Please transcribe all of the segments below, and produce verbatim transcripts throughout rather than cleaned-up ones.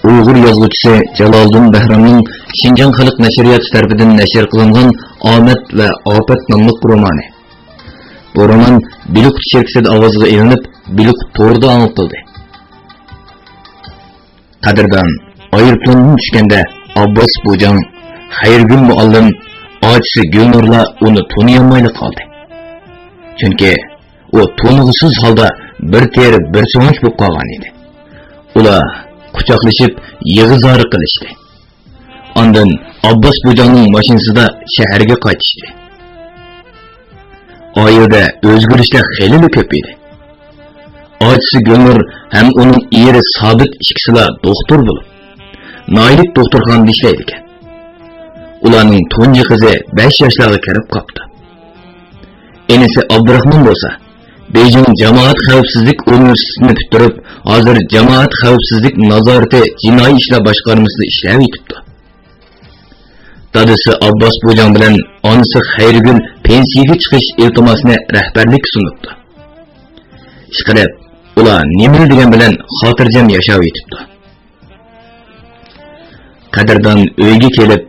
ئۇيغۇر يازغۇچىسى جالالىدىن بەھرامنىڭ شىنجاڭ خەلق نەشرىياتى تەرىپىدىن نەشر قىلىنغان ئامەت ۋە ئاپەت ناملىق رومانى. بۇ رومان بىلىقۇت شىركىتىدە ئاۋازغا ئېلىنىپ، بىلىقۇت تورىدا ئاڭلىتىلدى. قەدىردان ئايروپىلاندىن چۈشكەندە، ئابباس بۇجاڭ، خەيرىگۈل مۇئەللىم، ئاچىسى گۈلنۇرلار ئۇنى تونۇيالمايلا قالدى. چۈنكى ئۇ تونۇغۇسىز ھالدا بىر تېرە، بىر سۆڭەك بولۇپ قالغان ئىدى. ئۇلار قۇچاقلىشىپ يىغا-زارى قىلىشتى. ئاندىن ئابباس بۇجاڭنىڭ ماشىنىسىدا شەھەرگە قايتىشتى. ئائىلىدە ئۆزگىرىشلەر خېلىلا كۆپ ئىدى. ئاچىسى گۈلنۇر ھەم ئۇنىڭ ئېرى سابىت ئىككىسىلا دوختۇر بولۇپ، ناھىيەلىك دوختۇرخانىدا ئىشلەيدىكەن. ئۇلارنىڭ تۇنجى قىزى بەش ياشلارغا كىرىپ قاپتۇ. ئىنىسى ئابدۇراخمان بولسا، بېيجىڭ جامائەت خەۋپسىزلىك ئۇنىۋېرسىتېتىنى پۈتتۈرۈپ، ھازىر جامائەت خەۋپسىزلىك نازارىتى جىنايى ئىشلار باشقارمىسىدا ئىشلەۋېتىپتۇ. دادىسى ئابباس بۇجاڭ بىلەن ئانىسى خەيرىگۈل پېنسىيەگە چىقىش ئىلتىماسىنى رەھبەرلىككە سۇنۇپتۇ. ئىشقىلىپ، ئۇلار نېمىلا دېگەن بىلەن خاتىرجەم ياشاۋېتىپتۇ. قەدىردان ئۆيگە كېلىپ،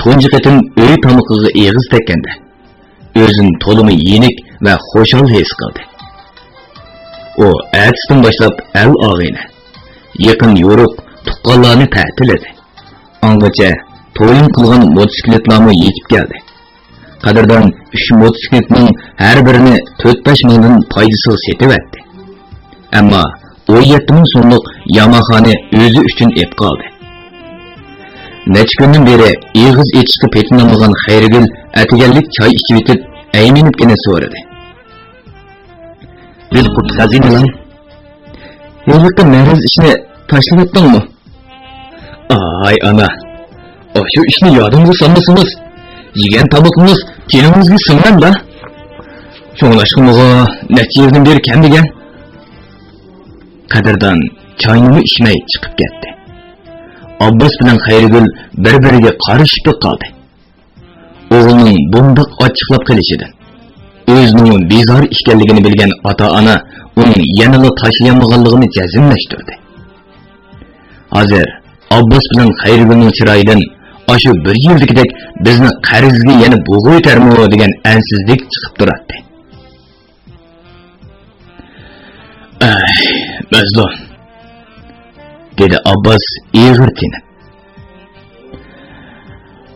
تۇنجى قېتىم ئۆي تامىقىغا ئېغىز تەگكەندە، ئۆزىنى تولىمۇ يېنىك ۋە خۇشال ھېس قىلدى. ئۇ ئەتىسىدىن باشلاپ ئەل-ئاغىنە، يېقىن-يورۇق، تۇغقانلارنى تەتىلىدى. ئاڭغىچە تويۇن قىلغان موتوسىكلىتلارمۇ يېتىپ كەلدى. قەدىردان ئۈچ موتوسىكلىتنىڭ ھەر بىرىنى تۆت-بەش مىڭدىن پايدىسىغا سېتىۋەتتى. ئەمما ئون يەتتە مىڭ سوملۇق ياماخانى ئۆزى ئۈچۈن ئېلىپ قالدى. نەچچە كۈندىن بېرى ئېغىز ئېچىشقا پېتىنالمىغان خەيرىگۈل ئەتىگەنلىك چاي ئىچىۋېتىپ، ئەيمىنىپكىنە سورىدى. بىلقۇت خەزىنىلەر، ھېلىقى مەرەز ئىشنى تاشلىۋەتتىڭمۇ؟ ئاي ئانا، ئاشۇ ئىشنى يادىڭىزغا سالمىسىڭىز، يېگەن تامىقىڭىز تېنىڭىزگە سىڭمامدا؟ شۇڭلاشقىمۇغۇ نەچچە يىلدىن بېرى كەم دېگەن. قەدىردان چاينىمۇ ئىچمەي چىقىپ كەتتى. ئابباس بىلەن خەيرىگۈل بىر-بىرىگە قارىشىپلا قالدى. ئوغلىنىڭ بۇنداق ئاچچىقلاپ قېلىشىدىن، ئۆزىنىڭ بىزار ئىكەنلىكىنى بىلگەن ئاتا-ئانا ئۇنىڭ يەنىلا تاشلىيالمىغانلىقىنى جەزملەشتۈردى. ھازىر ئابباس بىلەن خەيرىگۈلنىڭ چىرايىدىن ئاشۇ بىر يىلدىكىدەك بىزنى قەرزگە يەنە بوغۇۋېتەرمۇ دېگەن ئەنسىزلىك چىقىپ تۇراتتى. ئەي، مەزلۇم، دېدى ئابباس ئېغىر تىنىپ.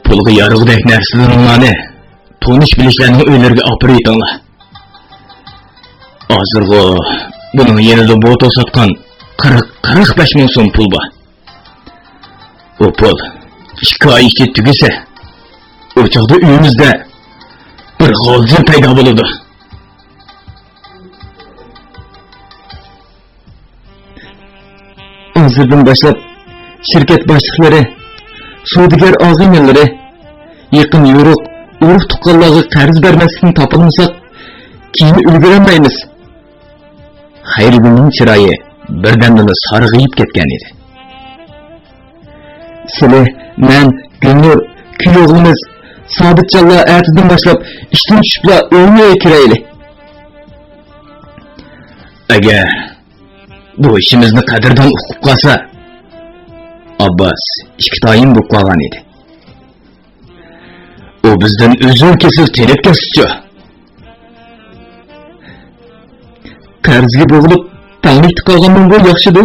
پۇلغا يارىغۇدەك نەرسىلىرىڭلارنى تونۇش-بىلىشلەرنىڭ ئۆيلىرىگە ئاپىرىۋېتىڭلار. ھازىرغۇ بۇنىڭ يېنىدا بوتۇل ساتقان قىرىق، قىرىق بەش مىڭ سوم پۇل بار. ئۇ پۇل ئىككى ئاي ئىچىدە تۈگىسە، ئۇ چاغدا ئۆيىمىزدە بىر غالجىر پەيدا بولىدۇ. ھازىردىن باشلاپ شىركەت باشلىقلىرى، سودىگەر ئاغىنىلىرى، يېقىن يورۇق، ئۇرۇق-تۇغقانلارغا قەرز بەرمەسلىكنى تاپالمىساق، كېيىن ئۈلگۈرەلمەيمىز. خەيرىگۈلنىڭ چىرايى بىردەمدىلا سارغىيىپ كەتكەن ئىدى. سىلى، مەن، گۈلنۇر، كۈيئوغلىمىز سابىتجانلار ئەتىدىن باشلاپ ئىشتىن چۈشۈپلا ئۆيمۇ ئۆي كىرەيلى. ئەگەر بۇ ئىشىمىزنى قەدىردان ئۇقۇپ قالسا، ئابباس ئىككى تايىن بولۇپ قالغان ئىدى. ئۇ بىزدىن ئۈزۈل-كېسىل تېنەپ كەتسىچۇ. قەرزگە بوغۇلۇپ تەڭلىكتە قالغاندىنغۇ ياخشىدۇ.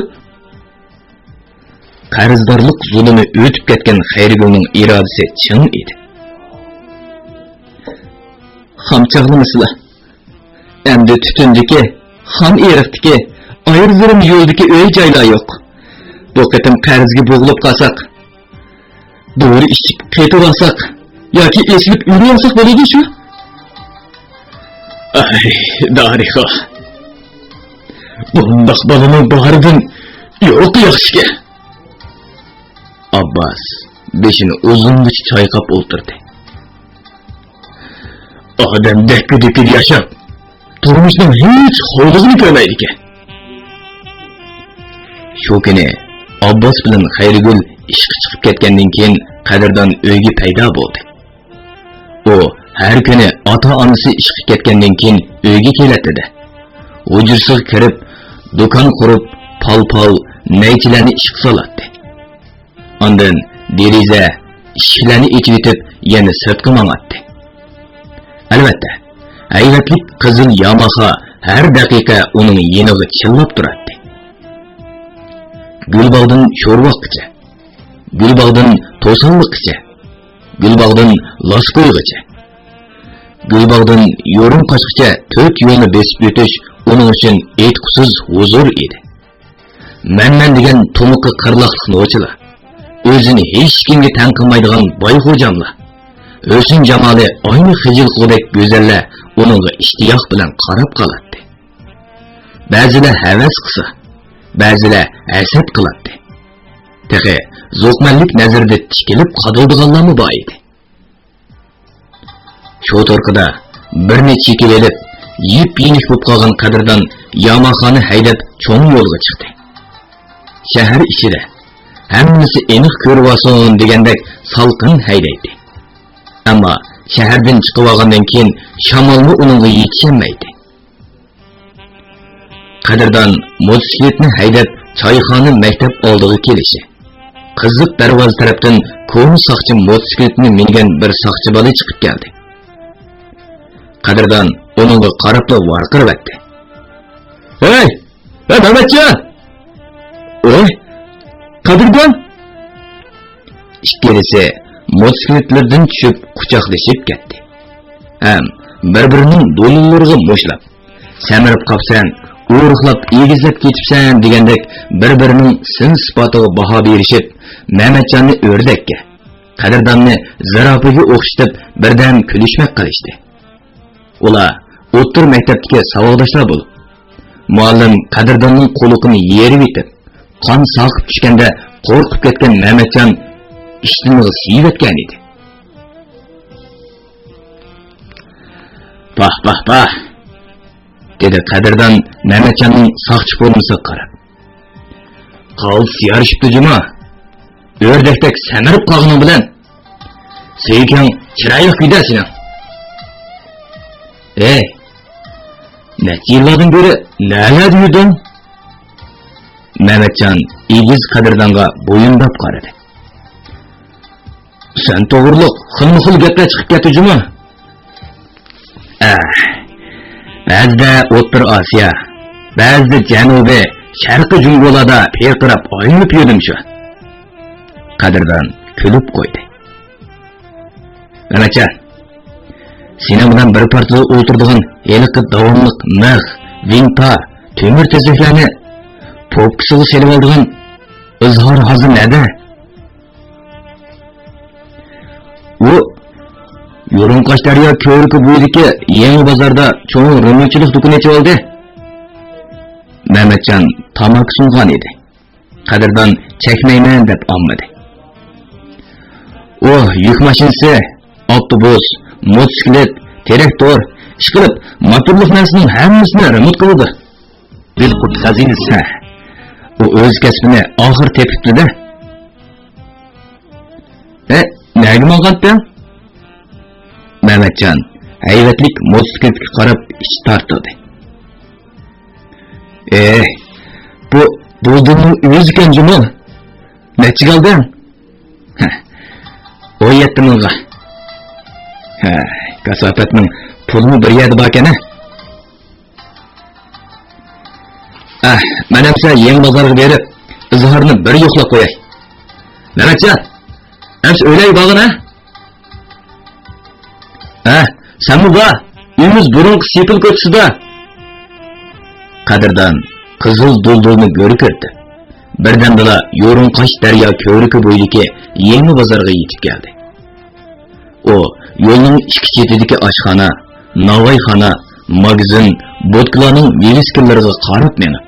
قەرزدارلىق زۇلۇمى ئۆتۈپ كەتكەن خەيرىگۈلنىڭ ئىرادىسى چىڭ ئىدى. خام چاغلىمىسىلا. ئەمدى تۈتۈندىكى، خام ئېرىقتىكى، ئايرىزىرىم يولىدىكى ئۆي-جايلار يوق. بۇ قېتىم قەرزگە بوغۇلۇپ قالساق، دورا ئىچىپ قېتىۋالساق ياكى ئېسىلىپ ئۆلۈۋالساق بولىدۇ شۇ. ئاي، دارىخا. بۇنداق بالىنىڭ بارىدىن يوقى ياخشىكەن. ئابباس بېشىنى ئۇزۇنغىچە چايقاپ ئولتۇردى. ئادەم دەككە-دۈككىدە ياشاپ، تۇرمۇشنىڭ ھېچ خورلۇقىنى كۆرمەيدىكەن. شۇ كۈنى ئابباس بىلەن خەيرىگۈل ئىشقا چىقىپ كەتكەندىن كېيىن، قەدىردان ئۆيگە پەيدا بولدى. ئۇ ھەر كۈنى ئاتا-ئانىسى ئىشقا كەتكەندىن كېيىن ئۆيگە كېلەتتى-دە، ھۇجرىسىغا كىرىپ، دۇكان قۇرۇپ، پال-پال، نەيچىلەرنى ئىشقا سالاتتى. ئاندىن دېرىزە، ئىشىكلەرنى ئېچىۋېتىپ، يەنە سىرتقا ماڭاتتى. ئەلۋەتتە، ھەيۋەتلىك قىزىل ياماخا ھەر دەقىقە ئۇنىڭ يېنىغا چىللاپ تۇراتتى. گۈلباغدىن شورۋاققىچە، گۈلباغدىن توسانلىققىچە، گۈلباغدىن لاسكويغىچە، گۈلباغدىن يورۇم قاچقىچە تۆت يولنى بېسىپ ئۆتۈش ئۇنىڭ ئۈچۈن ئېيتقۇسىز ھۇزۇر ئىدى. مەن-مەن دېگەن تۇمىقى قىرلاقلىق نوچىلار، ئۆزىنى ھېچكىمگە تەڭ قىلمايدىغان بايخوجاملار، ھۆسن-جامالى ئاينى خىجىلقىغۇدەك گۈزەللەر ئۇنىڭغا ئىشتىياق بىلەن قاراپ قالاتتى. بەزىلەر ھەۋەس قىلسا، بەزىلەر ھەسەت قىلاتتى. تېخى زوقمەنلىك نەزىرىدە تىكىلىپ قادىلىدىغانلارمۇ بار ئىدى. شوتۇركىدا بىرنى چېكىۋېلىپ، يىپ-يېنىك بولۇپ قالغان قەدىردان ياماخانى ھەيدەپ چوڭ يولغا چىقتى. شەھەر ئىچىدە ھەممىسى ئېنىق كۆرۈۋالسۇن دېگەندەك سالقىن ھەيدەيتتى. ئەمما شەھەردىن چىقىۋالغاندىن كېيىن شامالمۇ ئۇنىڭغا يېتىشەلمەيتتى. قەدىردان موتوسىكلىتنى ھەيدەپ، چايخانا مەكتەپ ئالدىغا كېلىشى، قىزىق دەرۋازا تەرەپتىن كونا ساقچى موتوسىكلىتىنى مىنگەن بىر ساقچى بالا چىقىپ كەلدى. قەدىردان ئۇنىڭغا قاراپلا ۋارقىرىۋەتتى. «ھەي، ھەي، مەمەتجان! ئوي، قەدىردان!» ئىككىلىسى موتوسىكلىتلىرىدىن چۈشۈپ قۇچاقلىشىپ كەتتى. ھەم بىر-بىرىنىڭ دولىلىرىغا مۇشتلاپ، «سەمرىپ قاپسەن، ئورۇقلاپ، ئېگىزلەپ كېتىپسەن» دېگەندەك بىر-بىرىنىڭ سىن-سىپاتىغا باھا بېرىشىپ، مەمەتجاننى ئۆردەككە، قەدىرداننى زىراپىگە ئوخشىتىپ بىردەم كۈلۈشمەك قىلىشتى. ئۇلار ئوتتۇرا مەكتەپتىكى ساۋاقداشلار بولۇپ، مۇئەللىم قەدىرداننىڭ قۇلىقىنى يېرىۋېتىپ، قان ساقىپ چۈشكەندە قورقۇپ كەتكەن مەمەتجان ئىشتىنىغا سىيىۋەتكەن ئىدى. «پاھ، پاھ، پاھ!» دېدى قەدىردان مەمەتجاننىڭ ساقچى فورمىسىغا قاراپ. «قالتىس يارىشىپتۇ جۇما. ئۆردەكتەك سەمرىپ قالغىنىڭ بىلەن. سۆيۈكۈڭ چىرايلىق كۈيدە سېنىڭ. ھەي، نەچچە يىللاردىن بېرى نەلەردە يۈردۈڭ؟» مەمەتجان ئېگىز قەدىردانغا بويۇنداپ قارىدى. «سەن توغرۇلۇق خىلمۇ خىل گەپلەر چىقىپ كەتتى جۇمۇ. ئەھ، بەزىدە ئوتتۇرا ئاسىيا، بەزىدە جەنۇبىي، شەرقىي جۇڭگولاردا پىرقىراپ ئايلىنىپ يۈردۈم شۇ.» قەدىردان كۈلۈپ قويدى. «مەمەتجان، سېنىڭ بىلەن بىر پارتىدا ئولتۇرىدىغان ھېلىقى داۋاملىق مىخ، ۋىنتا، تۆمۈر تېزەكلەرنى پوپكىسىغا سېلىۋالىدىغان ئىزھار ھازىر نەدە؟» ئۇ يۇرۇڭقاش دەريا كۆۋرۈكى بويىدىكى يېڭى بازاردا چوڭ رېمونتچىلىق دۇكىنى ئېچىۋالدى. مەمەتجان تاماكا سۇنغان ئىدى. قەدىردان چەكمەيمەن دەپ ئالمىدى. ئۇ يۈك ماشىنىسى، ئاپتوبۇس، موتوسىكلىت، تىراكتور، ئىشقىلىپ موتورلۇق نەرسىنىڭ ھەممىسىنى رېمونت قىلىدۇ. بىلقۇت خەزىنىسى. ھە، ئۇ ئۆز كەسپىنى ئاخىر تېپىپتۇ-دە. ھە، نەگە ماڭغانتىڭ؟ مەمەتجان ھەيۋەتلىك موتوسىكلىتكە قاراپ ئىچ تارتتى. ئېھ، بۇ دۇلدۇلنىڭ ئۆزىكەن جۇمۇ. نەچچىگە ئالدىڭ؟ ھە، ئون يەتتە مىڭغا. ھە، كاساپەتنىڭ پۇلىمۇ بىر يەردە باركەن ھە. ئەھ، مەن ئەمسە يېڭى بازارغا بېرىپ، ئىزھارنى بىر يوقلاپ قوياي. مەمەتجان، ئەمسە ئۆيلەرگە بارغىن ھە. ھە، سەنمۇ بار، ئۆيىمىز بۇرۇنقى سېپىل كوچىسىدا. قەدىردان قىزىل دۇلدۇلنى گۆرۈ كۆرۈپتۇ. بىردەمدىلا يورۇڭقاش دەريا كۆۋرۈكى بويىدىكى يېڭى بازارغا يېتىپ كەلدى. ئۇ يولنىڭ ئىككى چېتىدىكى ئاشخانا، ناۋايخانا، ماگىزىن، بوتكىلارنىڭ ۋىۋىسكىلىرىغا قاراپ مېڭىپ،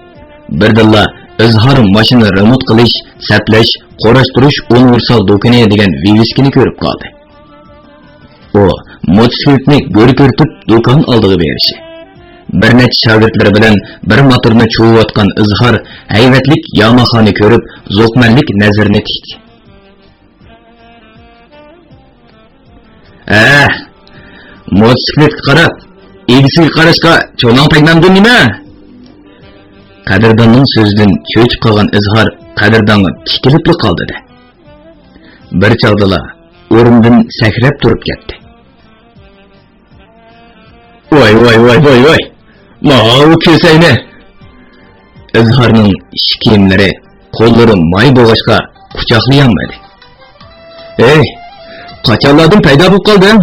بىردىنلا ئىزھار ماشىنا رېمونت قىلىش، سەپلەش، قۇراشتۇرۇش ئۇنىۋېرسال دۇكىنى دېگەن ۋىۋىسكىنى كۆرۈپ قالدى. ئۇ موتوسىكلىتنى گۆر كۆرۈتۈپ دۇكان ئالدىغا بېرىشى، بىر نەچچە شاگىرتلىرى بىلەن بىر موتورنى چۇۋۇۋاتقان ئىزھار ھەيۋەتلىك ياماخانى كۆرۈپ زوقمەنلىك نەزىرىنى تىكتى. ئە، موتوسىكلىتكە قاراپ، ئىگىسىگە قاراشقا چولاڭ تەگمەمدۇ نېمە؟ قەدىرداننىڭ سۆزىدىن چۆچۈپ قالغان ئىزھار قەدىردانغا تىكىلىپلا قالدى-دە. بىر چاغدىلا ئورنىدىن سەكرەپ تۇرۇپ كەتتى. ۋاي، ۋاي، ۋاي، ۋاي، ۋاي! ماۋۇ كۆسەينى! ئىزھارنىڭ ئىچ كىيىملىرى، قوللىرى ماي بوغاچقا قۇچاقلىيالمىدى. ھەي، قاچانلاردىن پەيدا بولۇپ قالدىڭ؟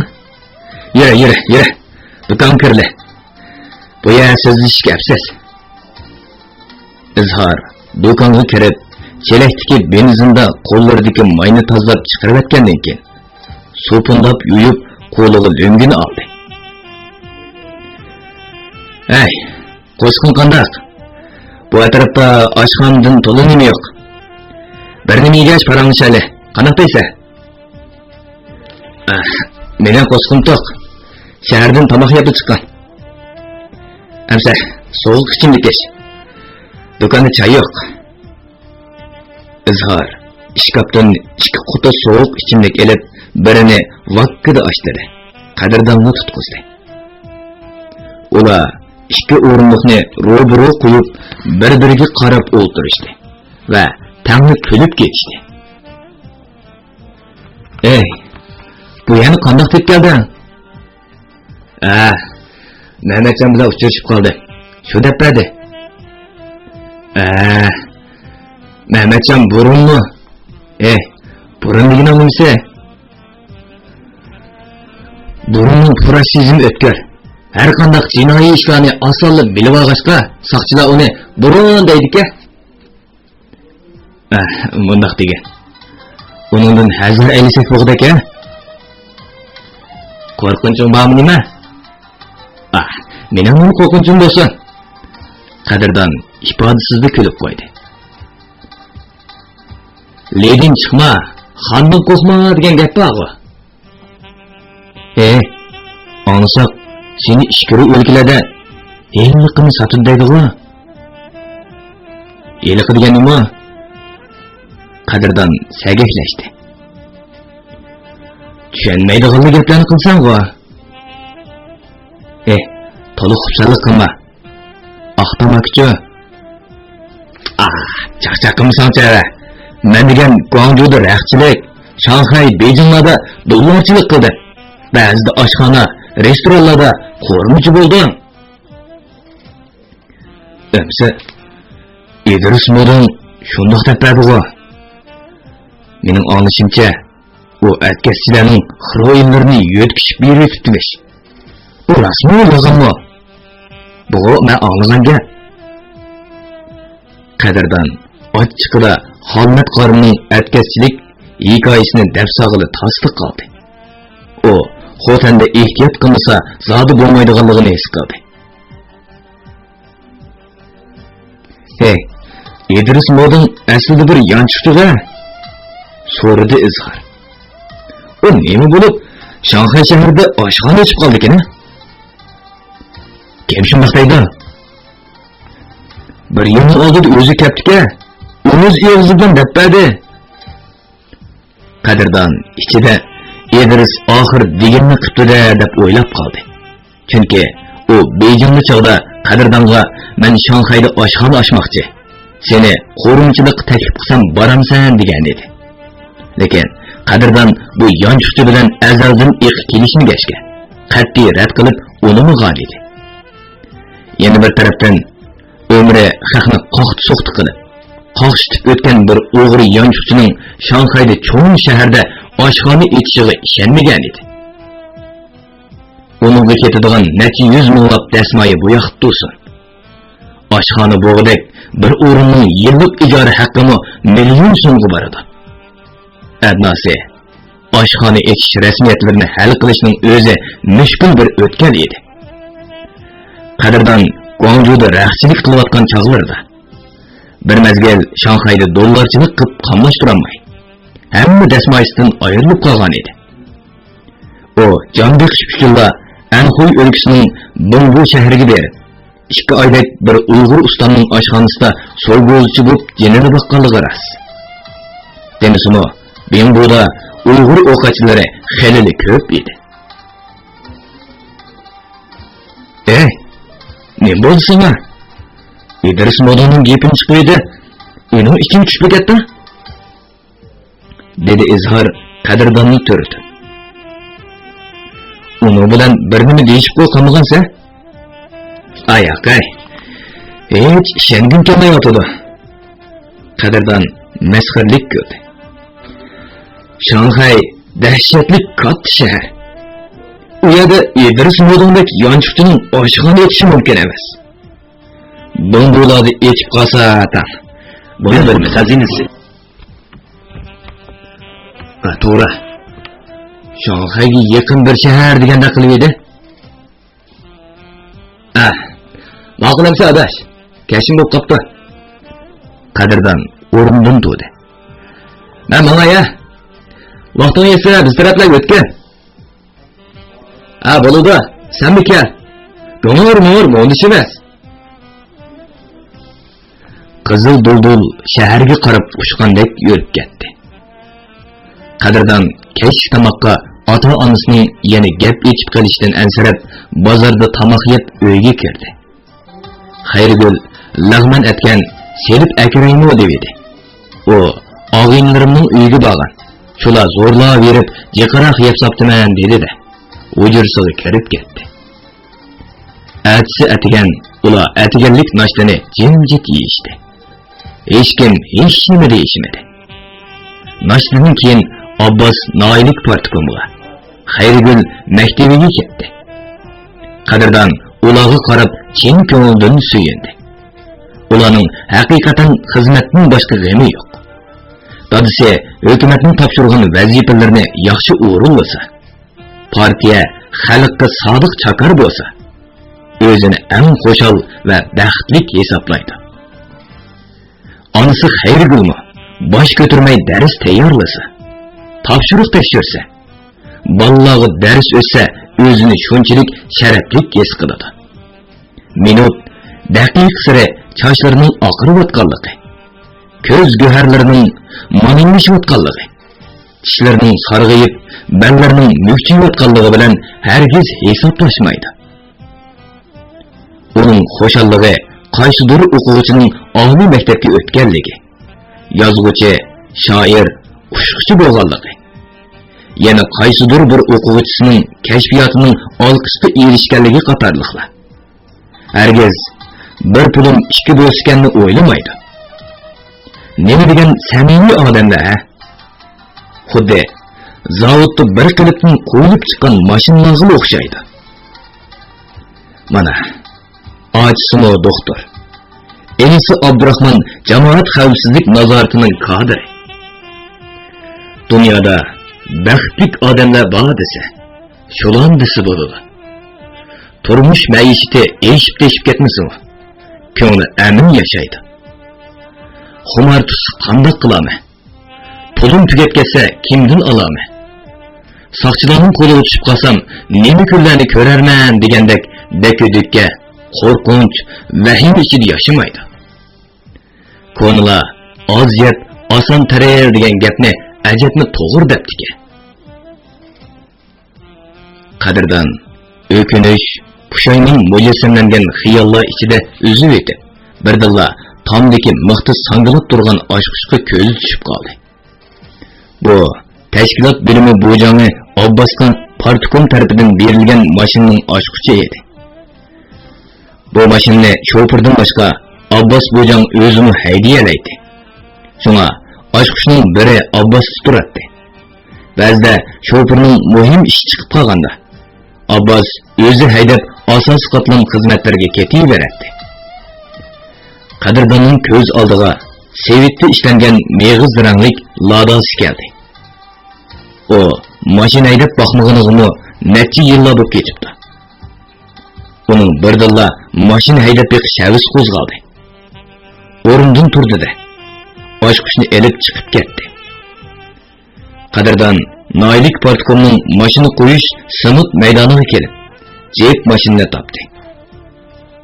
يۈرە، يۈرە، يۈرە. دۇكانغا كىرلى. بۇ يەر سۆزلىشىشكە ئەپسىز. ئىزھار دۇكانغا كىرىپ، چېلەكتىكى بېنزىندا قوللىرىدىكى ماينى تازىلاپ چىقىرىۋەتكەندىن كېيىن، سوپۇنلاپ يۇيۇپ، قولىغا لۆڭگىنى ئالدى. ھەي، قوشقۇن قانداق؟ بۇ ئەتراپتا ئاشخانىدىن تولا نېمە يوق. بىر نېمە يېگەچ پاراڭلىشايلى. قانداق دەيسەن؟ ئەھ، مېنىڭ قوشقۇم توق. شەھەردىن تاماق يەپلا چىققان. ئەمسە، سوغۇق ئىچىملىك ئىچ. دۇكاندا چاي يوق. ئىزھار ئىشكاپتىن ئىككى قۇتا سوغۇق ئىچىملىك ئېلىپ، بىرىنى ۋاككىدە ئاچتۇردى. قەدىردانغا تۇتقۇزدى. ئۇلار ئىككى ئورۇندۇقنى روبىرو قويۇپ، بىر-بىرىگە قاراپ ئولتۇرۇشتى ۋە تەڭلا كۈلۈپ كېتىشتى. ئەي، بۇ يەرنى قانداق تېپىپ كەلدىڭ؟ ھە، مەمەتجان بىلەن ئۇچرىشىپ قالدى. شۇ دەپ بەردى. ھە، مەمەتجان بۇرۇنمۇ؟ ئەي، بۇرۇن دېگىنىڭ نېمىسى؟ بۇرۇننىڭ پۇراش سېزىمى ئۆتكۈر. ھەر قانداق جىنايى ئىشلارنى ئاسانلا بىلىۋالغاچقا، ساقچىلار ئۇنى بۇرۇن دەيدىكەن. ئەھ، مۇنداق دېگىن. ئۇنىڭدىن ھەزەر ئەيلىسەك بولغۇدەك، ھە؟ قورقۇنچۇڭ بارمۇ نېمە؟ ئاھ، مېنىڭ نېمە قورقۇنچۇم بولسۇن؟ قەدىردان ئىپادىسىزلا كۈلۈپ قويدى. لېدىن چىقما، خاندىن قورقما دېگەن گەپ بارغۇ. ھە، ئاڭلىساق، سېنى ئىچكىرى ئۆلكىلەردە ھېلىقىنى ساتىدۇ دەيدىغۇ. ھېلىقى دېگەن نېمە؟ قەدىردان سەگەكلەشتى. چۈشەنمەيدىغانلا گەپلەرنى قىلساڭغۇ. ئېھ، تولا خۇپسەنلىك قىلما. ئاق تاماكىچۇ؟ ئاھ، چاقچاق قىلمىساڭچە. مەن دېگەن گۇاڭجۇدا رەختچىلىك، شاڭخەي، بېيجىڭلاردا دوللارچىلىق قىلدىم. بەزىدە ئاشخانا، رېستورانلاردا قورۇمىچى بولدۇم. ئەمسە ئىدرىس مودىڭ شۇنداق دەپ بەردىغۇ. مېنىڭ ئاڭلىشىمچە، ئۇ ئەتكەسچىلەرنىڭ خىروئىنلىرىنى يۆتكىشىپ بېرىۋېتىپتىمىش. بۇ راستمۇ، يالغانمۇ؟ بۇغۇ مەن ئاڭلىغان گەپ. قەدىردان ئاچچىقىدا خالمەت قارىنىڭ ئەتكەسچىلىك ھېكايىسىنى دەپ سالغىلى تاسلا قالدى. ئۇ خوتەندە ئېھتىيات قىلمىسا زادى بولمايدىغانلىقىنى ھېس قىلدى. ھەي، ئىدرىس مودىڭ ئەسلىدە بىر يانچۇقچى-دە؟ سورىدى ئىزھار. ئۇ نېمە بولۇپ، شاڭخەي شەھىرىدە ئاشخانا ئېچىپ قالدىكىن؟ كىم شۇنداق دەيدۇ؟ بىر يىلنىڭ ئالدىدا ئۆزى كەپتىكەن، ئۆز ئېغىزى بىلەن دەپ بەردى. قەدىردان ئىچىدە، ئىدرىس ئاخىر دېگىنىنى قىپتۇ-دە دەپ ئويلاپ قالدى. چۈنكى ئۇ بېيجىڭدا چاغدا قەدىردانغا، مەن شاڭخەيدە ئاشخانا ئاچماقچى، سېنى قورۇمىچىلىققا تەكلىپ قىلسام بارامسەن دېگەن ئىدى. لېكىن قەدىردان بۇ يانچۇقچى بىلەن ئەزەلدىن ئېقى كېلىشمىگەچكە، قەتئىي رەت قىلىپ ئۇنىمىغان ئىدى. يەنە بىر تەرەپتىن، ئۆمرى خەقنى قاقتى-سوقتى قىلىپ، قاقشىتىپ ئۆتكەن بىر ئوغرى يانچۇقچىنىڭ شاڭخەيدە چوڭ شەھەردە ئاشخانا ئېچىشىغا ئىشەنمىگەن ئىدى. ئۇنىڭغا كېتىدىغان نەچچە يۈز مىڭلاپ دەسمايە بۇ ياقتا تۇرسۇن. ئاشخانا بوغۇدەك بىر ئورۇننىڭ يىللىق ئىجارە ھەققىمۇ مىليون سومغا بارىدۇ. ئەدناسى، ئاشخانا ئېچىش رەسمىيەتلىرىنى ھەل قىلىشنىڭ ئۆزى مۈشكۈل بىر ئۆتكەل ئىدى. قەدىردان گۇاڭجۇدا رەختچىلىك قىلىۋاتقان چاغلىرىدا، بىر مەزگىل شاڭخەيدە دوللارچىلىق قىلىپ قاملاشتۇرالماي، ھەممە دەسمايىسىدىن ئايرىلىپ قالغان ئىدى. ئۇ جان بېقىش ئۈچۈنلا ئەنخۇي ئۆلكىسىنىڭ بىڭبۇ شەھىرىگە بېرىپ، ئىككى ئايدەك بىر ئۇيغۇر ئۇستامنىڭ ئاشخانىسىدا سوۋگۇزچى بولۇپ جېنىنى باققانلىقى راست. دېمىسىمۇ، بىڭبۇدا ئۇيغۇر ئوقەتچىلىرى خېلىلا كۆپ ئىدى. ئەي، نېمە بولدى ساڭا؟ ئىدرىس مودىڭنىڭ گېپىنى چىقىۋىدى. ئۇنىڭ ئىچىڭ چۈشۈپ كەتتى. دېدى ئىزھار قەدىرداننى تۈرتۈپ. ئۇنىڭ بىلەن بىر نېمە دېيىشىپقۇ قالمىغانسەن؟ ئاي ئاقاي، ھېچ ئىشەنگۈم كەلمەيۋاتىدۇ. قەدىردان مەسخىرىلىك كۈلدى. شاڭخەي دەھشەتلىك كاتتا شەھەر. ئۇ يەردە ئىدرىس موداڭدەك يانچۇقچىنىڭ ئاشخانا ئېچىشى مۇمكىن ئەمەس. بومبىلارنى ئېچىپ قالسا تاڭ. بۇنى بىر خەزىنىسى. ھە، توغرا. شاڭخەيگە يېقىن بىر شەھەر دېگەندەك قىلىۋىدى. ئە، ماقۇل ئەمسە ئاداش، كەچمۇ بولۇپ قاپتۇ. قەدىردان ئورنىدىن تۇردى. مەن ماڭاي ھە. ۋاقتىڭ يەتسە بىز تەرەپلەرگە ئۆتكىن. ھە، بولىدۇ، سەنمۇ كەل. گوڭۇر-موڭۇر مۇندىشى ئەمەس. قىزىل دۇلدۇل شەھەرگە قاراپ ئۇچقاندەك يۈرۈپ كەتتى. قەدىردان كەچلىك تاماققا ئاتا-ئانىسىنىڭ يەنە گەپ ئېچىپ قېلىشىدىن ئەنسىرەپ، بازاردا تاماق يەپ ئۆيگە كىردى. خەيرىگۈل لەغمەن ئەتكەن، سېلىپ ئەكىرەيمۇ دېۋىدى. ئۇ ئاغىنىلىرىمنىڭ ئۆيىگە بارغان، شۇلار زورلاۋېرىپ جىقراق يەپ ساپتىمەن دېدى-دە، ھۇجرىسىغا كىرىپ كەتتى. ئەتىسى ئەتىگەن ئۇلار ئەتىگەنلىك ناشتىنى جىمجىت يېيىشتى. ھېچكىم ھېچنېمە دېيىشمىدى. ناشتىدىن كېيىن ئابباس ناھىيەلىك پارتكومغا، خەيرىگۈل مەكتىۋىگە كەتتى. قەدىردان ئۇلارغا قاراپ چىن كۆڭلىدىن سۆيۈندى. ئۇلارنىڭ ھەقىقەتەن خىزمەتتىن باشقا غېمى يوق. دادىسى ھۆكۈمەتنىڭ تاپشۇرغان ۋەزىپىلىرىنى ياخشى ئورۇنلىسا، پارتىيە خەلققە سادىق چاكار بولسا، ئۆزىنى ئەڭ خۇشال ۋە بەختلىك ھېسابلايدۇ. ئانىسى خەيرىگۈلمۇ باش كۆتۈرمەي دەرس تەييارلىسا، تاپشۇرۇق تەكشۈرسە، بالىلارغا دەرس ئۆتسە، ئۆزىنى شۇنچىلىك شەرەپلىك ھېس قىلىدۇ. مىنۇت، دەقىقە سېرى چاچلىرىنىڭ ئاقىرىۋاتقانلىقى، كۆز گۆھەرلىرىنىڭ مانىڭلىشىۋاتقانلىقى، چىشلىرىنىڭ سارغىيىپ، بەللىرىنىڭ مۈكچىيىۋاتقانلىقى بىلەن ھەرگىز ھېسابلاشمايدۇ. ئۇنىڭ خۇشاللىقى قايسىدۇر ئوقۇغۇچىنىڭ ئالىي مەكتەپكە ئۆتكەنلىكى، يازغۇچى، شائىر، ئۇچقۇچى بولغانلىقى، يەنە قايسىدۇر بىر ئوقۇغۇچىسىنىڭ كەشپىياتىنىڭ ئالقىشقا ئېرىشكەنلىكى قاتارلىقلار. ھەرگىز بىر پۇلۇم ئىككى بولسىكەننى ئويلىمايدۇ. نېمە دېگەن سەمىمىي ئادەملەر ھە؟ خۇددى زاۋۇتتا بىر قېلىپتىن قۇيۇلۇپ چىققان ماشىنىلارغىلا ئوخشايدۇ. مانا، ئاچىسىمۇ دوختۇر، ئىنىسى ئابدۇراخمان جامائەت خەۋپسىزلىك نازارىتىنىڭ كادىرى. دۇنيادا بەختلىك ئادەملەر بار دېسە، شۇلارنى دېسە بولىدۇ. تۇرمۇش مەئىشىتى ئېشىپ-تېشىپ كەتمىسىمۇ، كۆڭلى ئەمىن ياشايدۇ. خۇمار تۇتسا قانداق قىلامەن؟ پۇلۇم تۈگەپ كەتسە كىمدىن ئالامەن؟ ساقچىلارنىڭ قولىغا چۈشۈپ قالسام، نېمە كۈنلەرنى كۆرەرمەن دېگەندەك دەككە-دۈككە، قورقۇنچ، ۋەھىمە ئىچىدە ياشىمايدۇ. كونىلار «ئاز يەپ، ئاسان تېرىل» دېگەن گەپنى ئەجەبمۇ توغرا دەپتىكەن. قەدىردان ئۆكۈنۈش، پۇشايمان مۇجەسسەملەنگەن خىياللار ئىچىدە ئۈزۈۋېتىپ، بىردىنلا تامدىكى مىختا ساڭگىلاپ تۇرغان ئاچقۇچقا كۆزى چۈشۈپ قالدى. بۇ تەشكىلات بۆلۈمى بوجاڭى ئابباسقا پارتكوم تەرىپىدىن بېرىلگەن ماشىنىنىڭ ئاچقۇچى ئىدى. بۇ ماشىنىنى شوپۇردىن باشقا ئابباس بوجاڭ ئۆزىمۇ ھەيدىيەلەيتتى. شۇڭا ئاچقۇچنىڭ بىرى ئابباستا تۇراتتى. بەزىدە شوپۇرنىڭ مۇھىم ئىشى چىقىپ قالغاندا، ئابباس ئۆزى ھەيدەپ ئاساسىي قاتلام خىزمەتلىرىگە كېتىۋېرەتتى. قەدىرداننىڭ كۆز ئالدىغا سېۋىتتا ئىشلەنگەن مېغىز رەڭلىك لاداسى كەلدى. ئۇ ماشىنا ھەيدەپ باقمىغىنىغىمۇ نەچچە يىللار بولۇپ كېتىپتۇ. ئۇنىڭ بىردىنلا ماشىنا ھەيدەپ بېقىش ھەۋىسى قوزغالدى. ئورنىدىن تۇردى-دە، ئاچقۇچنى ئېلىپ چىقىپ كەتتى. قەدىردان ناھىيەلىك پارتكومنىڭ ماشىنا قويۇش سېمونت مەيدانىغا كېلىپ، جىپ ماشىنىنى تاپتى.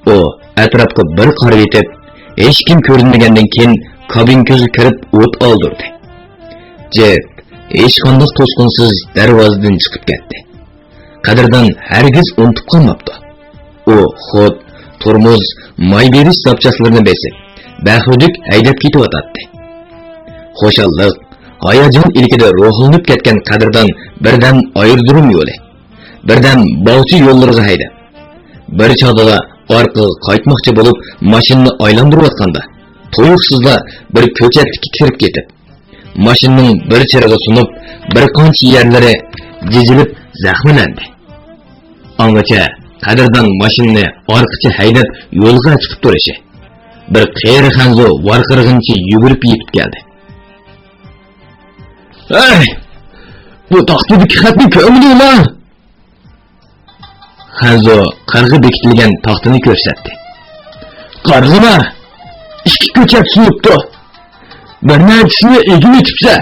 ئۇ ئەتراپقا بىر قارىۋېتىپ، ھېچكىم كۆرۈنمىگەندىن كېيىن كابىنكىغا كىرىپ ئوت ئالدۇردى. جىپ ھېچقانداق توسقۇنسىز دەرۋازىدىن چىقىپ كەتتى. قەدىردان ھەرگىز ئۇنتۇپ قالماپتۇ. ئۇ خود تورمۇز، ماي بېرىش زاپچاسلىرىنى بېسىپ، بەخۇدۈك ھەيدەپ كېتىۋاتاتتى. خۇشاللىق، ھاياجان ئىلكىدە روھلىنىپ كەتكەن قەدىردان بىردەم ئايرودروم يولى، بىردەم باغچە يوللىرىغا ھەيدەپ، بىر چاغدىلا ئارقىغا قايتماقچى بولۇپ، ماشىنىنى ئايلاندۇرۇۋاتقاندا، تۇيۇقسىزلا بىر كۆچەتلىككە كىرىپ كېتىپ، ماشىنىنىڭ بىر چىرىغى سۇنۇپ، بىر قانچە يەرلىرى جىجىلىپ زەخىملەندى. ئاڭغىچە قەدىردان ماشىنىنى ئارقىچە ھەيدەپ يولغا چىقىپ تۇرۇشى، بىر قېرى خەنزۇ ۋارقىرىغىنىچە يۈگۈرۈپ يېتىپ كەلدى. ھەي، بۇ تاختىدىكى خەتنى كۆرمىدىڭما؟ خەنزۇ قىرغا بېكىتىلگەن تاختىنى كۆرسەتتى. قارىغىنا، ئىككى كۆچەت سۇنۇپتۇ. بىر نەچچىسىنى ئېگىۋېتىپسەن.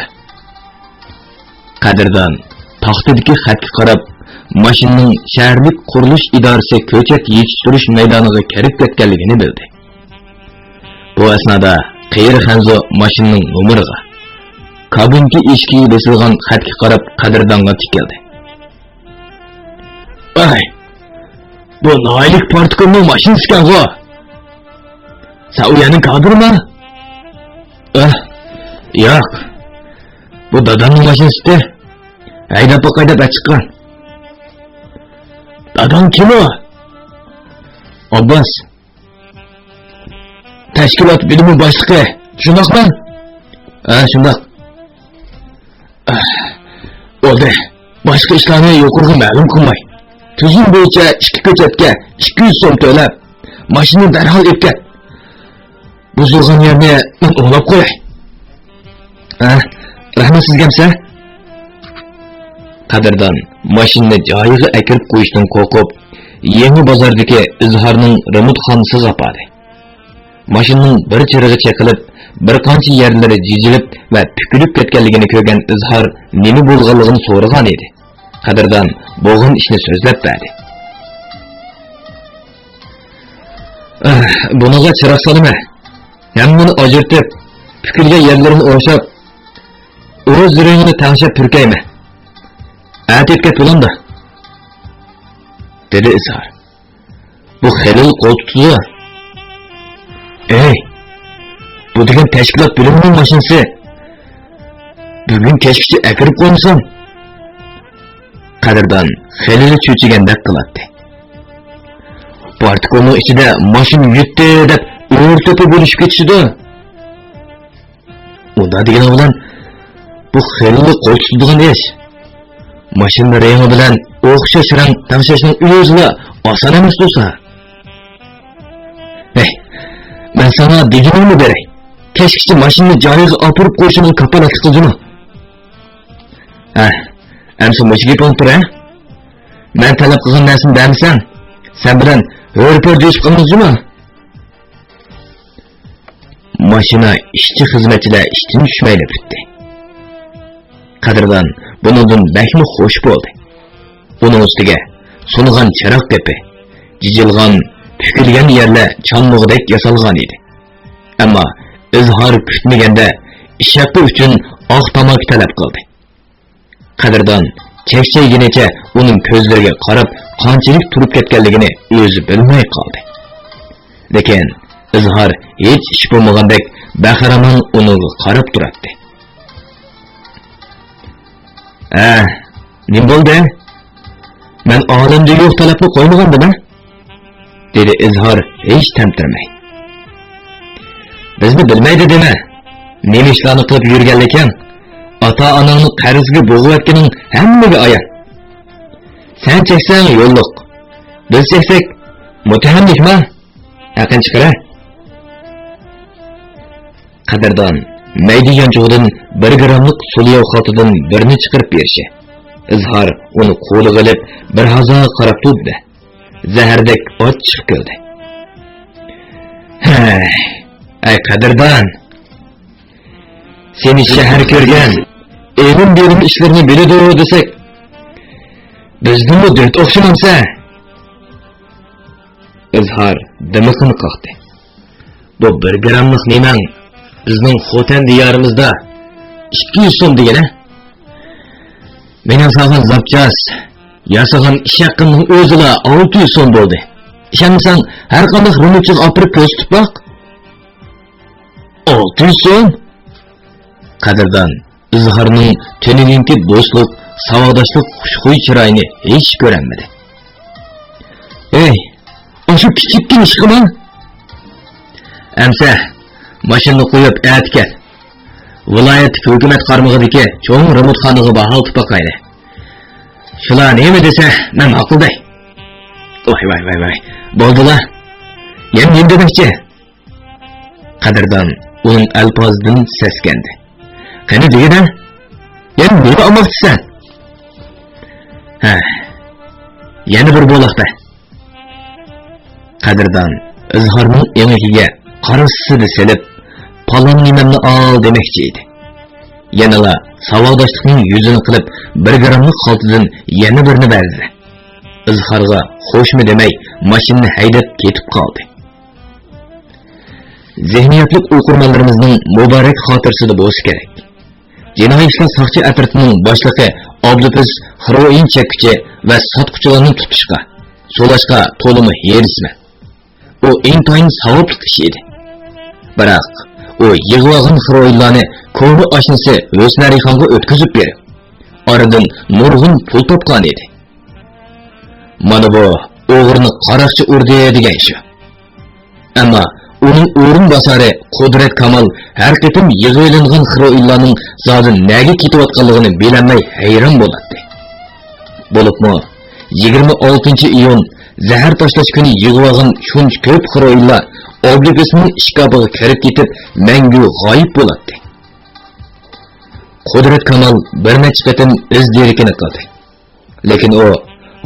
قەدىردان تاختىدىكى خەتكە قاراپ، ماشىنىنىڭ شەھەرلىك قۇرۇلۇش ئىدارىسى كۆچەت يېتىشتۈرۈش مەيدانىغا كىرىپ كەتكەنلىكىنى بىلدى. بۇ ئەسنادا قېرى خەنزۇ ماشىنىنىڭ نومۇرىغا، كابىنكا ئىشىكىگە بېسىلغان خەتكە قاراپ قەدىردانغا تىكىلدى. ئاي، بۇ ناھايىلىك پارتكومنىڭ ماشىنىسى ئىكەنغۇ. سەن ئۇ يەرنىڭ كادىرىما؟ ئاھ، ياق. بۇ دادامنىڭ ماشىنىسى. ھەيدەپ باقاي دەپ ئەچىققان. داداڭ كىم ئۇ؟ ئابباس. تەشكىلات بۆلۈمى باشلىقى، شۇنداقمۇ؟ ھە، شۇنداق. ئاھ، بولدى. باشقا ئىشلارنى يۇقىرىغا مەلۇم قىلماي، تۈزۈم بويىچە ئىككى كۆچەتكە ئىككى يۈز سوم تۆلەپ، ماشىنىنى دەرھال ئېلىپ كەت. بۇزۇلغان يەرنى مەن ئوڭلاپ قوياي. ھە، رەھمەت سىزگە ئەمسە. قەدىردان ماشىنىنى جايىغا ئەكىرىپ قويۇشتىن قورقۇپ، يېڭى بازاردىكى ئىزھارنىڭ رېمونتخانىسىغا ئاپاردى. ماشىنىنىڭ بىر چىرىغى چېقىلىپ، بىر قانچە يەرلىرى جىجىلىپ ۋە پۈكۈلۈپ كەتكەنلىكىنى كۆرگەن ئىزھار نېمە بولغانلىقىنى سورىغان ئىدى. قەدىردان بولغان ئىشنى سۆزلەپ بەردى. ئاھ، بۇنىڭغا چىراغ سالىمەن. ھەممىنى ئاجرىتىپ، پۈكۈلگەن يەرلىرىنى ئوڭشاپ، ئۆز رېڭىنى تەڭشەپ پۈركەيمەن. ئەتە ئېلىپ كەت بولامدۇ؟ دېدى ئىزھار. بۇ خېلىلا قول تۇتىدۇ. ئەي، بۇ دېگەن تەشكىلات بۆلۈمىنىڭ ماشىنىسى. بۈگۈن كەچكىچە ئەكىرىپ قويمىسام. قەدىردان خېلىلا چۆچۈگەندەك قىلاتتى. پارتكومنىڭ ئىچىدە ماشىنا يۈتتى دەپ ئۆرە-توپا بۆلۈشۈپ كېتىشىدۇ. ئۇنداق دېگىنىڭ بىلەن، بۇ خېلىلا قول تۇتىدىغان ئىش. ماشىنا رېڭى بىلەن ئوخشاش رەڭ تەڭشەشنىڭ ئۆزىلا ئاسان ئەمەس تۇرسا. ھەي، مەن ساڭا دېگىنىمنى بېرەي. كەچكىچە ماشىنىنى جايىغا ئاپىرىپ قويۇشۇڭغا كاپالەتلىك قىل جۇمۇ. ھە، ئەمسە مۇشۇ گېپىڭ تۇر، ھە؟ مەن تەلەپ قىلغان نەرسىنى بەرمىسەڭ، سەن بىلەن ھۆر-پۆر دېيىشىپ قالىمىز جۇمۇ. ماشىنا ئىشچى-خىزمەتچىلەر ئىشتىن چۈشمەيلا پۈتتى. قەدىردان بۇنىڭدىن بەكمۇ خۇش بولدى. ئۇنىڭ ئۈستىگە سۇنغان چىراغ قېپى، جىجىلغان، پۈكۈلگەن يەرلەر چانمىغۇدەك ياسالغان ئىدى. ئەمما ئىزھار كۈتمىگەندە ئىش ھەققى ئۈچۈن ئاق تاماكا تەلەپ قىلدى. قەدىردان چەكچەيگىنىچە ئۇنىڭ كۆزلىرىگە قاراپ، قانچىلىك تۇرۇپ كەتكەنلىكىنى ئۆزى بىلمەي قالدى. لېكىن ئىزھار ھېچ ئىش بولمىغاندەك بەخىرامان ئۇنىڭغا قاراپ تۇراتتى. ھە، نېمە بولدى؟ مەن ئالەمدە يوق تەلەپنى قويمىغانىدىم، ھە؟ دېدى ئىزھار ھېچ تەمتىرىمەي. بىزنى بىلمەيدۇ دېمە. نېمە ئىشلارنى قىلىپ يۈرگەنلىكىڭ ئاتا-ئاناڭنى قەرزگە بوغۇۋەتكىنىڭ ھەممىگە ئايان. سەن چەكسەڭ يوللۇق، بىز چەكسەك مۇتتەھەملىكما؟ ھەققىنى چىقىرە. قەدىردان مەيدە يانچۇقىدىن بىر گىراملىق سولياۋ خالتىدىن بىرنى چىقىرىپ بېرىشى، ئىزھار ئۇنى قولىغا ئېلىپ بىر ھازاغا قاراپ تۇردى-دە، زەھەردەك ئاچچىق كۈلدى. ھەي، ئەي قەدىردان! سېنى شەھەر كۆرگەن، ئېلىم-بېرىم ئىشلىرىنى بىلىدۇ دېسەك، بىزدىنمۇ دۆت ئوخشىمامسەن؟ ئىزھار دىمىقىنى قاقتى. بۇ بىر گىراملىق نېمەڭ بىزنىڭ خوتەن دىيارىمىزدا ئىككى يۈز سوم دېگىنە. مېنىڭ سالغان زاپچاس، ياسىغان ئىش ھەققىمنىڭ ئۆزىلا ئالتە يۈز سوم بولدى. ئىشەنمىسەڭ، ھەر قانداق رېمونتچىغا ئاپىرىپ كۆرسىتىپ باق. ئالتە يۈز سوم؟ قەدىردان ئىزھارنىڭ تۈنۈگۈنكى دوستلۇق، ساۋاقداشلىق خۇشخۇي چىرايىنى ھېچ كۆرەلمىدى. ئەي، ئاشۇ كىچىككىنە ئىشقىما؟ ئەمسە، ماشىنىنى قويۇپ ئەتە كەل. ۋىلايەتتىكى ھۆكۈمەت قارمىقىدىكى چوڭ رېمونتخانىغا باھالتىپ باقايلى. شۇلار نېمە دېسە، مەن ماقۇل دەي. ۋاي، ۋاي، ۋاي، ۋاي. بولدىلا. يەنە نېمە دېمەكچى؟ قەدىردان ئۇنىڭ ئەلپازىدىن سەسكەندى. قېنى دېگىنە؟ يەنە نېمە ئالماقچىسەن؟ ھە، يەنە بىر بولاق بەر. قەدىردان ئىزھارنىڭ ئېڭىكىگە قارىسىدا سېلىپ، پالان نېمەمنى ئال دېمەكچى ئىدى. يەنىلا ساۋاقداشلىقنىڭ يۈزىنى قىلىپ، بىر گىراملىق خالتىدىن يەنە بىرنى بەردى. ئىزھارغا خوشمۇ دېمەي، ماشىنىنى ھەيدەپ كېتىپ قالدى. زېھنىيەتلىك ئوقۇرمەنلىرىمىزنىڭ مۇبارەك خاتىرىسىدە بولسا كېرەك. جىنايى ئىشلار ساقچى ئەترىتىنىڭ باشلىقى ئابلىپىز خروئىن چەككۈچى ۋە ساتقۇچىلارنى تۇتۇشقا، سولاشقا تولىمۇ ھېرىسمەن. ئۇ ئىنتايىن ساۋابلىق ئىش ئىدى. بىراق، ئۇ يىغىۋالغان خروئىنلارنى كونا ئاشنىسى ھۆسنەرىخانغا ئۆتكۈزۈپ بېرىپ، ئارىدىن نۇرغۇن پۇل تاپقان ئىدى. مانا بۇ ئوغرىنى قاراقچى ئۇردى دېگەن شۇ. ئەمما ئۇنىڭ ئورۇنباسارى قۇدرەت كامال ھەر قېتىم يىغىۋېلىنغان خروئىنلارنىڭ زادى نەگە كېتىۋاتقانلىقىنى بىلەلمەي ھەيران بولاتتى. بولۇپمۇ يىگىرمە ئالتىنچى ئىيۇن زەھەر تاشلاش كۈنى يىغىۋالغان شۇنچە كۆپ خروئىنلار ئابلىپىسنىڭ ئىشكاپىغا كىرىپ كېتىپ، مەڭگۈ غايىب بولاتتى. قۇدرەت كامال بىر نەچچە قېتىم ئىز دېرىكىنى قىلدى. لېكىن ئۇ،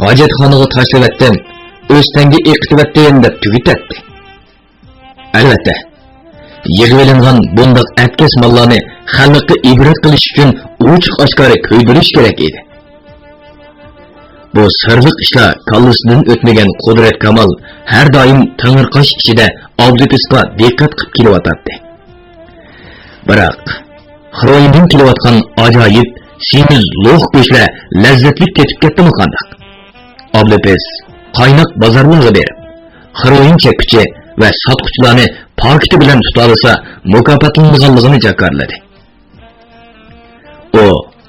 «ھاجەتخانىغا تاشلىۋەتتىم، ئۆستەڭگە ئېقىتىۋەتتىم» دەپ تۈگىتەتتى. ئەلۋەتتە، يىغىۋېلىنغان بۇنداق ئەتكەس ماللارنى خەلققە ئىبرەت قىلىش ئۈچۈن ئوچۇق-ئاشكارا كۆيدۈرۈش كېرەك ئىدى. بۇ سىرلىق ئىشلار كاللىسىدىن ئۆتمىگەن قۇدرەت كامال ھەر دائىم تېڭىرقاش ئىچىدە ئابلىپىسقا دىققەت قىلىپ كېلىۋاتاتتى. بىراق، خروئىندىن كېلىۋاتقان ئاجايىپ سېمىز لوق گۆشلەر لەززەتلىك تېتىپ كەتتىمۇ قانداق؟ ئابلىپىس قايناق بازارلارغا بېرىپ، خروئىن چەككۈچى ۋە ساتقۇچىلارنى پاكىتى بىلەن تۇتالىسا، مۇكاپاتلىنىدىغانلىقىنى جاكارلىدى. ئۇ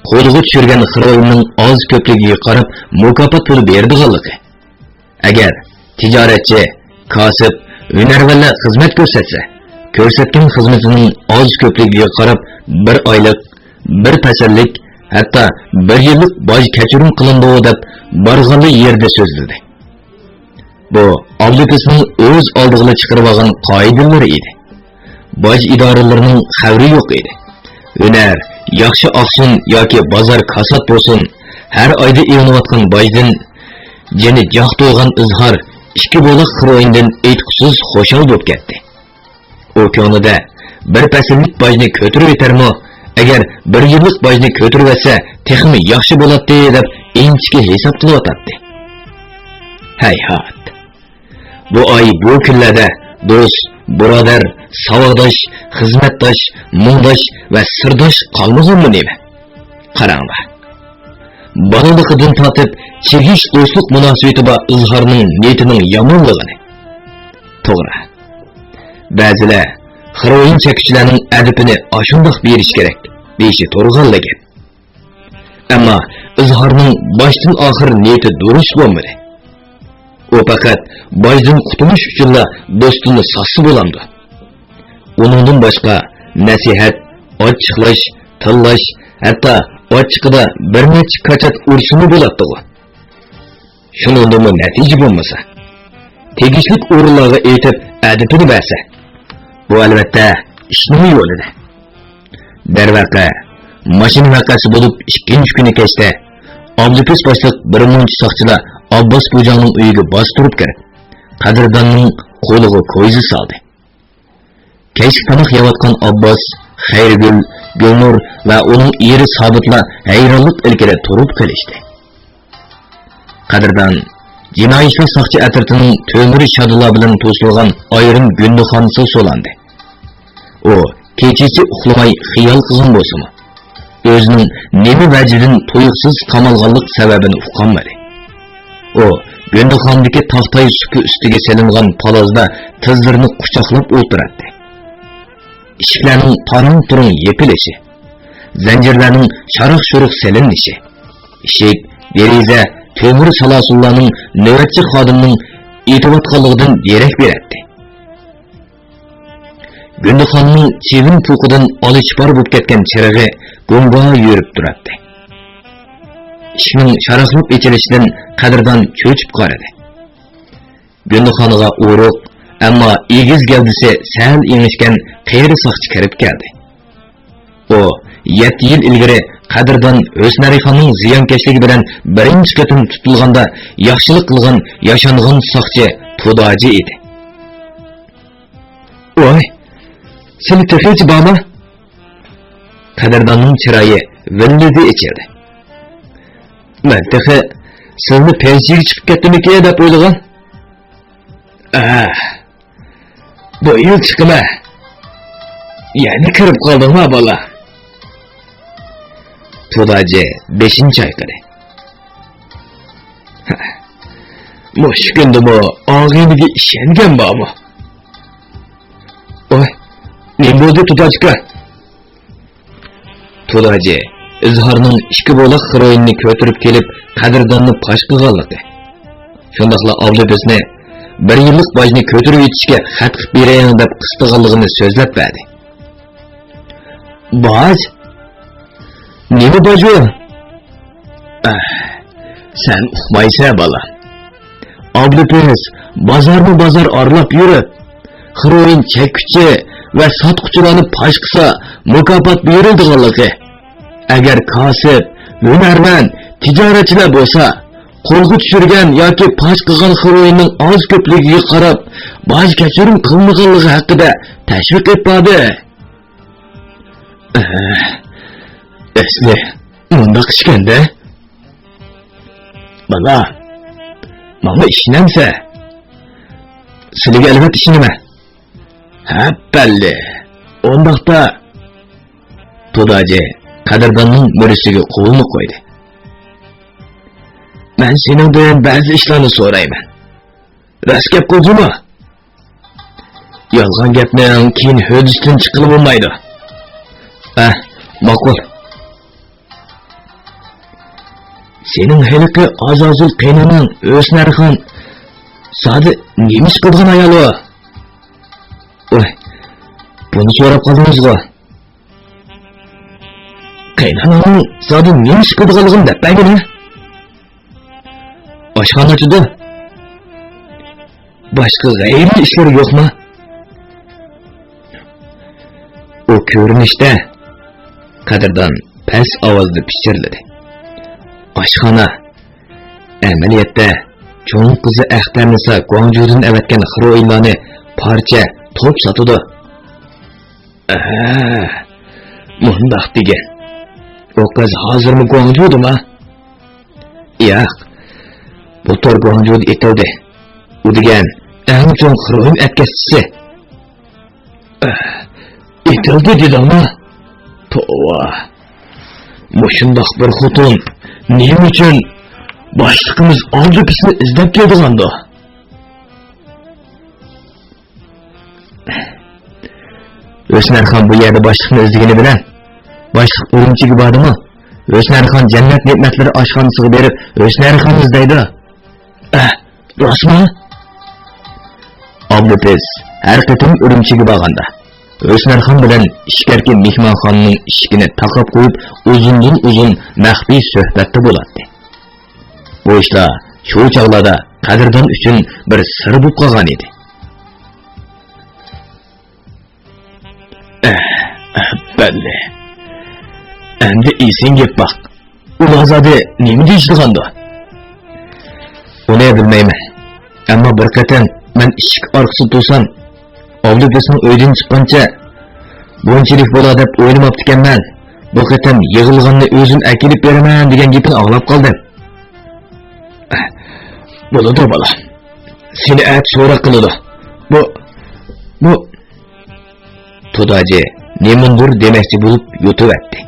قولىغا چۈشۈرگەن خروئىننىڭ ئاز-كۆپلۈكىگە قاراپ مۇكاپات پۇلى بېرىدىغانلىقى، ئەگەر تىجارەتچى، كاسىپ، ھۈنەرۋەنلەر خىزمەت كۆرسەتسە، كۆرسەتكەن خىزمىتىنىڭ ئاز-كۆپلۈكىگە قاراپ بىر ئايلىق، بىر پەسىللىك، ھەتتا بىر يىللىق باج كەچۈرۈم قىلىنىدۇ دەپ بارغانلا يېرىدە سۆزلىدى. بۇ ئابلىپىسنىڭ ئۆز ئالدىغىلا چىقىرىۋالغان قائىدىلىرى ئىدى. باج ئىدارىلىرىنىڭ خەۋىرى يوق ئىدى. ھۈنەر ياخشى ئاقسۇن ياكى بازار كاسات بولسۇن، ھەر ئايدا ئېلىنىۋاتقان باجدىن جېنى جاق تويغان ئىزھار ئىككى بولاق خروئىندىن ئېيتقۇسىز خۇشال بولۇپ كەتتى. ئۇ كۆڭلىدە، بىر پەسىللىك باجنى كۆتۈرۈۋېتەرمۇ، ئەگەر بىر يىللىق باجنى كۆتۈرۈۋەتسە، تېخىمۇ ياخشى بولاتتى، دەپ ئىنچىكە ھېساب قىلىۋاتاتتى. ھەيھات! بۇ ئاي، بۇ كۈنلەردە دوست، بۇرادەر، ساۋاقداش، خىزمەتداش، مۇڭداش ۋە سىرداش قالمىغانمۇ نېمە؟ قاراڭلار، بالىلىقىدىن تارتىپ چىگىش دوستلۇق مۇناسىۋىتى بار ئىزھارنىڭ نىيىتىنىڭ يامانلىقىنى. توغرا، بەزىلەر خروئىن چەككۈچىلەرنىڭ ئەدىپىنى ئاشۇنداق بېرىش كېرەك، دېيىشى تۇرغانلا گەپ. ئەمما ئىزھارنىڭ باشتىن ئاخىر نىيىتى دۇرۇس بولمىدى. ئۇ پەقەت باجدىن قۇتۇلۇش ئۈچۈنلا دوستىنى ساتسا بولامدۇ؟ ئۇنىڭدىن باشقا نەسىھەت، ئاچچىقلاش، تىللاش، ھەتتا ئاچچىقىدا بىر نەچچە كاچات ئۇرسىمۇ بولاتتىغۇ. شۇنىڭدىنمۇ نەتىجە بولمىسا، تېگىشلىك ئورۇنلارغا ئېيتىپ ئەدىپىنى بەرسە، بۇ ئەلۋەتتە ئىشنىڭ يولىدە. دەرۋەقە، ماشىنا ۋەقەسى بولۇپ ئىككىنچى كۈنى كەچتە ئابلىپىس باشلىق بىر مۇنچە ساقچىلار ئابباس پۇجاڭنىڭ ئۆيىگە باستۇرۇپ كىرىپ، قەدىرداننىڭ قولىغا كويزا سالدى. كەچلىك تاماق يەۋاتقان ئابباس، خەيرىگۈل، گۈلنۇر ۋە ئۇنىڭ ئېرى سابىتلا ھەيرانلىق ئىلكىدە تۇرۇپ قېلىشتى. قەدىردان جىنايى ئىشلار ساقچى ئەترىتىنىڭ تۆمۈر شادىلار بىلەن توسۇلغان ئايرىم گۇندىخانىسىغا سولاندى. ئۇ كېچىچە ئۇخلىماي خىيال قىلغان بولسىمۇ، ئۆزىنىڭ نېمە ۋەجىدىن تۇيۇقسىز قامالغانلىق سەۋەبىنى ئۇقالمىدى. ئۇ گۇندىخانىدىكى تاختاي سۇپا ئۈستىگە سېلىنغان پالازدا تىزلىرىنى قۇچاقلاپ ئولتۇراتتى. ئىشىكلەرنىڭ تاراڭ-تۇرۇڭ يېپىلىشى، زەنجىرلەرنىڭ شاراق-شۇرۇق سېلىنىشى، ئىشىك، دېرىزە، تۆمۈر سالاسۇنلارنىڭ نۆۋەتچى خادىمنىڭ ئېتىۋاتقانلىقىدىن دېرەك بېرەتتى. گۈندىخاننىڭ چىۋىن پۇرىقىدىن ئالىچىپار بولۇپ كەتكەن چىرىغى گۇڭبا يۈرۈپ تۇراتتى. ئىشىكنىڭ شاراقلاپ ئېچىلىشىدىن قەدىردان چۆچۈپ قارىدى. گۈندىخانىغا ئورۇق، ئەمما ئېگىز گەۋدىسى سەل ئېڭىشكەن قېرى ساقچى كىرىپ كەلدى. ئۇ يەتتە يىل ئىلگىرى قەدىردان ھۆسنەرىخاننىڭ زىيانكەشلىكى بىلەن بىرىنچى قېتىم تۇتۇلغاندا ياخشىلىق قىلغان ياشانغان ساقچى تۇداجى ئىدى. ۋاي، سىلى تېخىچە بارما؟ قەدىرداننىڭ چىرايى ۋىللىدى ئېچىلدى. مەن تېخى سىلنى پېنسىيەگە چىقىپ كەتتىمىكىن دەپ ئويلىغان. ئەھ، بۇ يىل چىقىمەن. يەنە كىرىپ قالدىڭما، بالا؟ تۇداجى بېشىنى چايقىدى. مۇشۇ كۈندىمۇ ئاغىنىگە ئىشەنگەن بارمۇ؟ ۋاي، نېمە بولدى، تۇداجىكا؟ تۇداجى ئىزھارنىڭ ئىككى بولاق خىروئىننى كۆتۈرۈپ كېلىپ، قەدىرداننى پاش قىلغانلىقى، شۇنداقلا ئابلىبىسنى بىر يىللىق باجنى كۆتۈرۈۋېتىشكە خەت قىلىپ بېرىڭ دەپ قىستىغانلىقىنى سۆزلەپ بەردى. باج؟ نېمە باج ئۇ؟ ئەھ، سەن ئۇقمايسەن، بالا. ئابلىپىز بازارمۇ بازار ئارىلاپ يۈرۈپ، خىروئىن چەككۈچى ۋە ساتقۇچىلارنى پاش قىلسا، مۇكاپات بېرىلىدىغانلىقى. ئەگەر كاسىپ، ھۈنەرۋەن، تىجارەتچىلەر بولسا، قولغا چۈشۈرگەن ياكى پاش قىلغان خىروئىننىڭ ئاز-كۆپلۈكىگە قاراپ، باج كەچۈرۈم قىلىنىدىغانلىقى ھەققىدە تەشۋىق ئېلىپ باردى. ئەھ، ئەسلى مۇنداق ئىشكەندە. بالا، ماڭا ئىشىنەمسەن؟ سىلىگە ئەلۋەتتە ئىشىنىمەن. ھەپپەللى، ئۇنداقتا. تۇداجى قەدىرداننىڭ مۈرىسىگە قولىنى قويدى. مەن سېنىڭدىن بەزى ئىشلارنى سورايمەن. راست گەپ قىل جۇمۇ. يالغان گەپنىڭ كېيىن ھۆددىسىدىن چىققىلى بولمايدۇ. ئەھ، ماقۇل. سېنىڭ ھېلىقى ئازازىل قېينىڭ ھۆسنەرخان زادى نېمە ئىش قىلىدىغان ئايال ئۇ؟ ۋاي، بۇنى سوراپ قالدىڭىزغۇ؟ قېينانامنىڭ زادى نېمە ئىش قىلىدىغانلىقىنى دەپ بەرگىنە. ئاشخانا ئاچىدۇ. باشقا غەيرىي ئىشلىرى يوقما؟ ئۇ كۆرۈنۈشتە، قەدىردان پەس ئاۋازدا پىچىرلىدى. ئاشخانا. ئەمەلىيەتتە، چوڭ قىزى ئەختەرنىسا گۇاڭجۇدىن ئەۋەتكەن خىروئىنلارنى پارچە، توپ ساتىدۇ. ئەھە، مۇنداق دېگىن. ئۇ قىز ھازىرمۇ گۇاڭجۇدىما؟ ياق. بۇلتۇر گۇاڭجۇدا ئېتىلدى. ئۇ دېگەن ئەڭ چوڭ خىروئىن ئەتكەسچىسى. ئېتىلدى دېدىڭما؟ توۋا. مۇشۇنداق بىر خوتۇن نېمە ئۈچۈن باشلىقىمىز ئابلىپىسنى ئىزدەپ كېلىدىغاندۇ؟ ھۆسنەرخان بۇ يەردە باشلىقنى ئىزدىگىنى بىلەن، باشلىق ئۈرۈمچىگە باردىمۇ؟ ھۆسنەرخان جەننەت نېمەتلىرى ئاشخانىسىغا بېرىپ، ھۆسنەرخاننى ئىزدەيدۇ. ئەھ، راستمۇ؟ ئابلىپىز ھەر قېتىم ئۈرۈمچىگە بارغاندا، ھۆسنەرخان بىلەن ئىچكەركى مېھمانخانىنىڭ ئىشىكىنى تاقاپ قويۇپ، ئۇزۇندىن ئۇزۇن مەخپىي سۆھبەتتە بولاتتى. بۇ ئىشلار شۇ چاغلاردا قەدىردان ئۈچۈن بىر سىر بولۇپ قالغان ئىدى. ئەھ، ئەھ، بەللى. ئەمدى ئېسىڭگە باق. ئۇلار زادى نېمە دېيىشىدىغاندۇ؟ ئۇنى بىلمەيمەن. ئەمما بىر قېتىم مەن ئىشىك ئارقىسىدا تۇرسام، ئابلىپىسنىڭ ئۆيدىن چىققانچە بۇنچىلىك بولا دەپ ئويلىماپتىكەنمەن. بۇ قېتىم يىغىلغاننى ئۆزۈم ئەكېلىپ بېرىمەن دېگەن گېپىنى ئاڭلاپ قالدىم. بولىدۇ، بالام. سېنى ئەتە سوراق قىلىدۇ. بۇ، بۇ. تۇداجى نېمىندۇر دېمەكچى بولۇپ يۇتۇۋەتتى.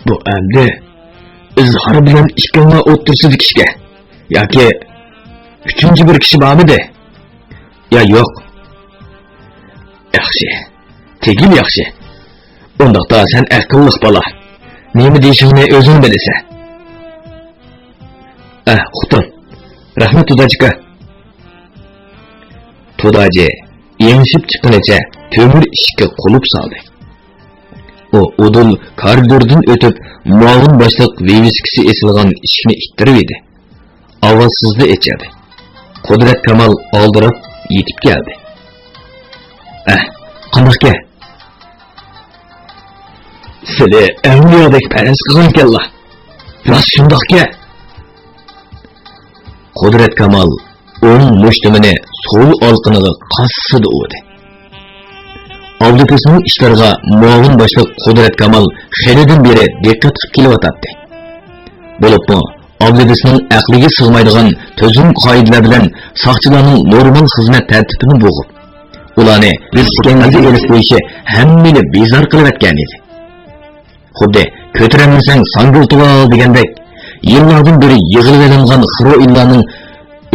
بۇ ئەمدى ئىزھار بىلەن ئىككىڭلار ئوتتۇرىسىدىكى ئىشكەن. ياكى ئۈچىنچى بىر كىشى بارمىدى؟ يا يوق؟ ياخشى. تېگىل ياخشى. ئۇنداقتا سەن ئەقىللىق بالا. نېمە دېيىشىڭنى ئۆزۈڭ بىلىسەن. ئەھ، ئۇقتۇم. رەھمەت، تۇداجىكا. تۇداجى ئېڭىشىپ چىققىنىچە تۆمۈر ئىشىككە قۇلۇپ سالدى. ئۇ ئۇدۇل كارىدوردىن ئۆتۈپ، مۇئاۋىن باشلىق ۋىۋىسكىسى ئېسىلغان ئىشىكنى ئىتتىرىۋىدى. ئاۋازسىزلا ئېچىلدى. قۇدرەت كامال ئالدىراپ يېتىپ كەلدى. ئەھ، قانداقكەن؟ سىلى ئەۋلىيادەك پەرەز قىلغانكەنلا. راست شۇنداقكەن. قۇدرەت كامال ئوڭ مۇشتۇمىنى سول ئالىقىنىغا قاسسىدە ئۇردى. ئابلىتىسنىڭ ئىشلىرىغا مۇئاۋىن باشلىق قۇدرەت كامال خېلىدىن بېرى دىققەت قىلىپ كېلىۋاتاتتى. بولۇپمۇ ئابلىتىسنىڭ ئەقلىگە سىغمايدىغان تۈزۈم قائىدىلەر بىلەن ساقچىلارنىڭ نورمال خىزمەت تەرتىپىنى بوغۇپ، ئۇلارنى ئىسكەنجىگە ئېلىپ قويۇشى ھەممىنى بىزار قىلىۋەتكەن ئىدى. خۇددى «كۆتۈرەلمىسەڭ ساڭگىلىتىۋال» دېگەندەك، يىللاردىن بېرى يىغىلىۋېلىنغان خىروئىنلارنىڭ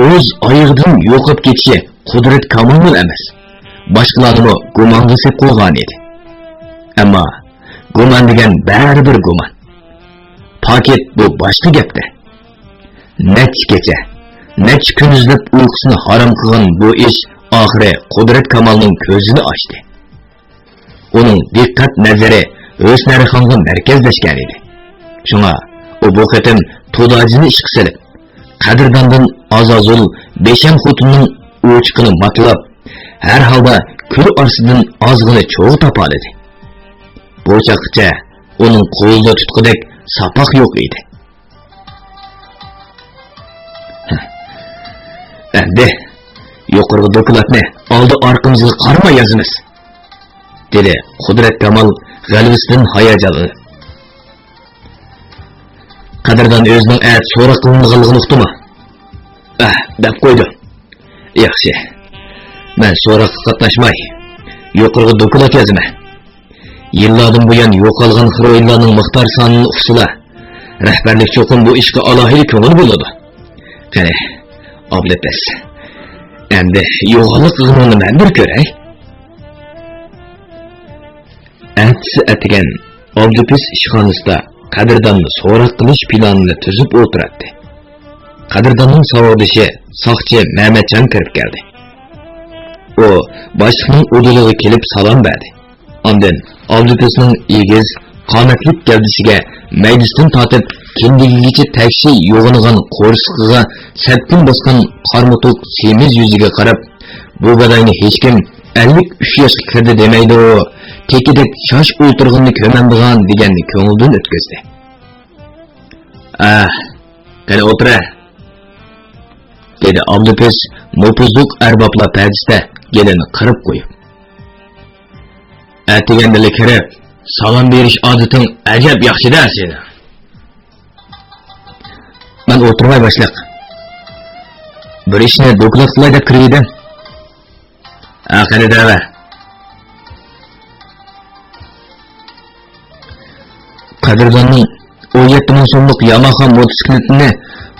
ئۆز ئايىغىدىن يوقاپ كېتىشى قۇدرەت كامالمۇلا ئەمەس، باشقىلارنىمۇ گۇمانغا سېلىپ قويغان ئىدى. ئەمما گۇمان دېگەن بەرىبىر گۇمان. پاكىت بۇ باشقا گەپتە. نەچچە كېچە، نەچچە كۈن ئىزدەپ ئۇيقۇسىنى ھارام قىلغان بۇ ئىش ئاخىرى قۇدرەت كامالنىڭ كۆزىنى ئاچتى. ئۇنىڭ دىققەت نەزىرى ھۆسنەرخانغا مەركەزلەشكەن ئىدى. شۇڭا ئۇ بۇ قېتىم تۇداجىنى ئىشقا سېلىپ، قەدىرداندىن ئازازۇل بېشەم خوتۇننىڭ ئوچىقىنى ماتىلاپ، ھەر ھالدا كۈل ئارىسىدىن ئازغىنە چوغ تاپالىدى. بۇ چاغقىچە ئۇنىڭ قولىدا تۇتقۇدەك ساپاق يوق ئىدى. ئەمدى يۇقىرىقى دوكلاتنى ئالدى ئارقىمىزغا قارىماي يازىمىز، دېدى قۇدرەت كامال غەلۋىسىدىن ھاياجانلىنىپ. قەدىردان ئۆزىنىڭ ئەتە سوراق قىلىنىدىغانلىقىنى ئۇقتىمۇ؟ ئەھ، دەپ قويدۇم. ياخشى. مەن سوراققا قاتناشماي، يۇقىرىغا دوكلات يازىمەن. يىللاردىن بۇيان يوقالغان خىروئىنلارنىڭ مىقدار سانىنى ئۇقسىلا، رەھبەرلىك چوقۇم بۇ ئىشقا ئالاھىدە كۆڭۈل بۆلىدۇ. قېنى، ئابلىپىس، ئەمدى يوغانلىق ئىغنىڭنى مەن بىر كۆرەي. ئەتىسى ئەتىگەن ئابلىپىس ئىشخانىسىدا قەدىرداننى سوراق قىلىش پىلانىنى تۈزۈپ ئولتۇراتتى. قەدىرداننىڭ ساۋاقدىشى ساقچى مەمەتجان كىرىپ كەلدى. ئۇ باشلىقنىڭ ئۇدۇلىغا كېلىپ سالام بەردى. ئاندىن ئابلىپىسنىڭ ئېگىز، قامەتلىك گەۋدىسىگە مەيدىسىدىن تارتىپ كىندىكىگىچە تەكشى يوغىنىغان قورسىقىغا سەپكۈن باسقان قارىمۇتۇق سېمىز يۈزىگە قاراپ، «بۇ گاداينى ھېچكىم ئەللىك ئۈچ ياشقا كىردى دېمەيدۇ، تېكىدەك شاش ئولتۇرغىنىنى كۆرمەمدىغان» دېگەننى كۆڭلىدىن ئۆتكۈزدى. «ئەھ، قېنى ئولتۇرە» دېدى ئابلىپىس نوپۇزلۇق ئەربابلار پەدىسىدە گېلىنى قىرىپ قويۇپ. «ئەتىگەندىلا كىرىپ سالام بېرىش ئادىتىڭ ئەجەب ياخشىدە سېنىڭ.» «مەن ئولتۇرماي، باشلىق. بىر ئىشنى دوكلات قىلاي دەپ كىرىۋىدىم.» «ھە، قېنى دەۋە.» «قەدىرداننىڭ ئون يەتتە مىڭ سوملۇق ياماخا موتوسىكلىتىنى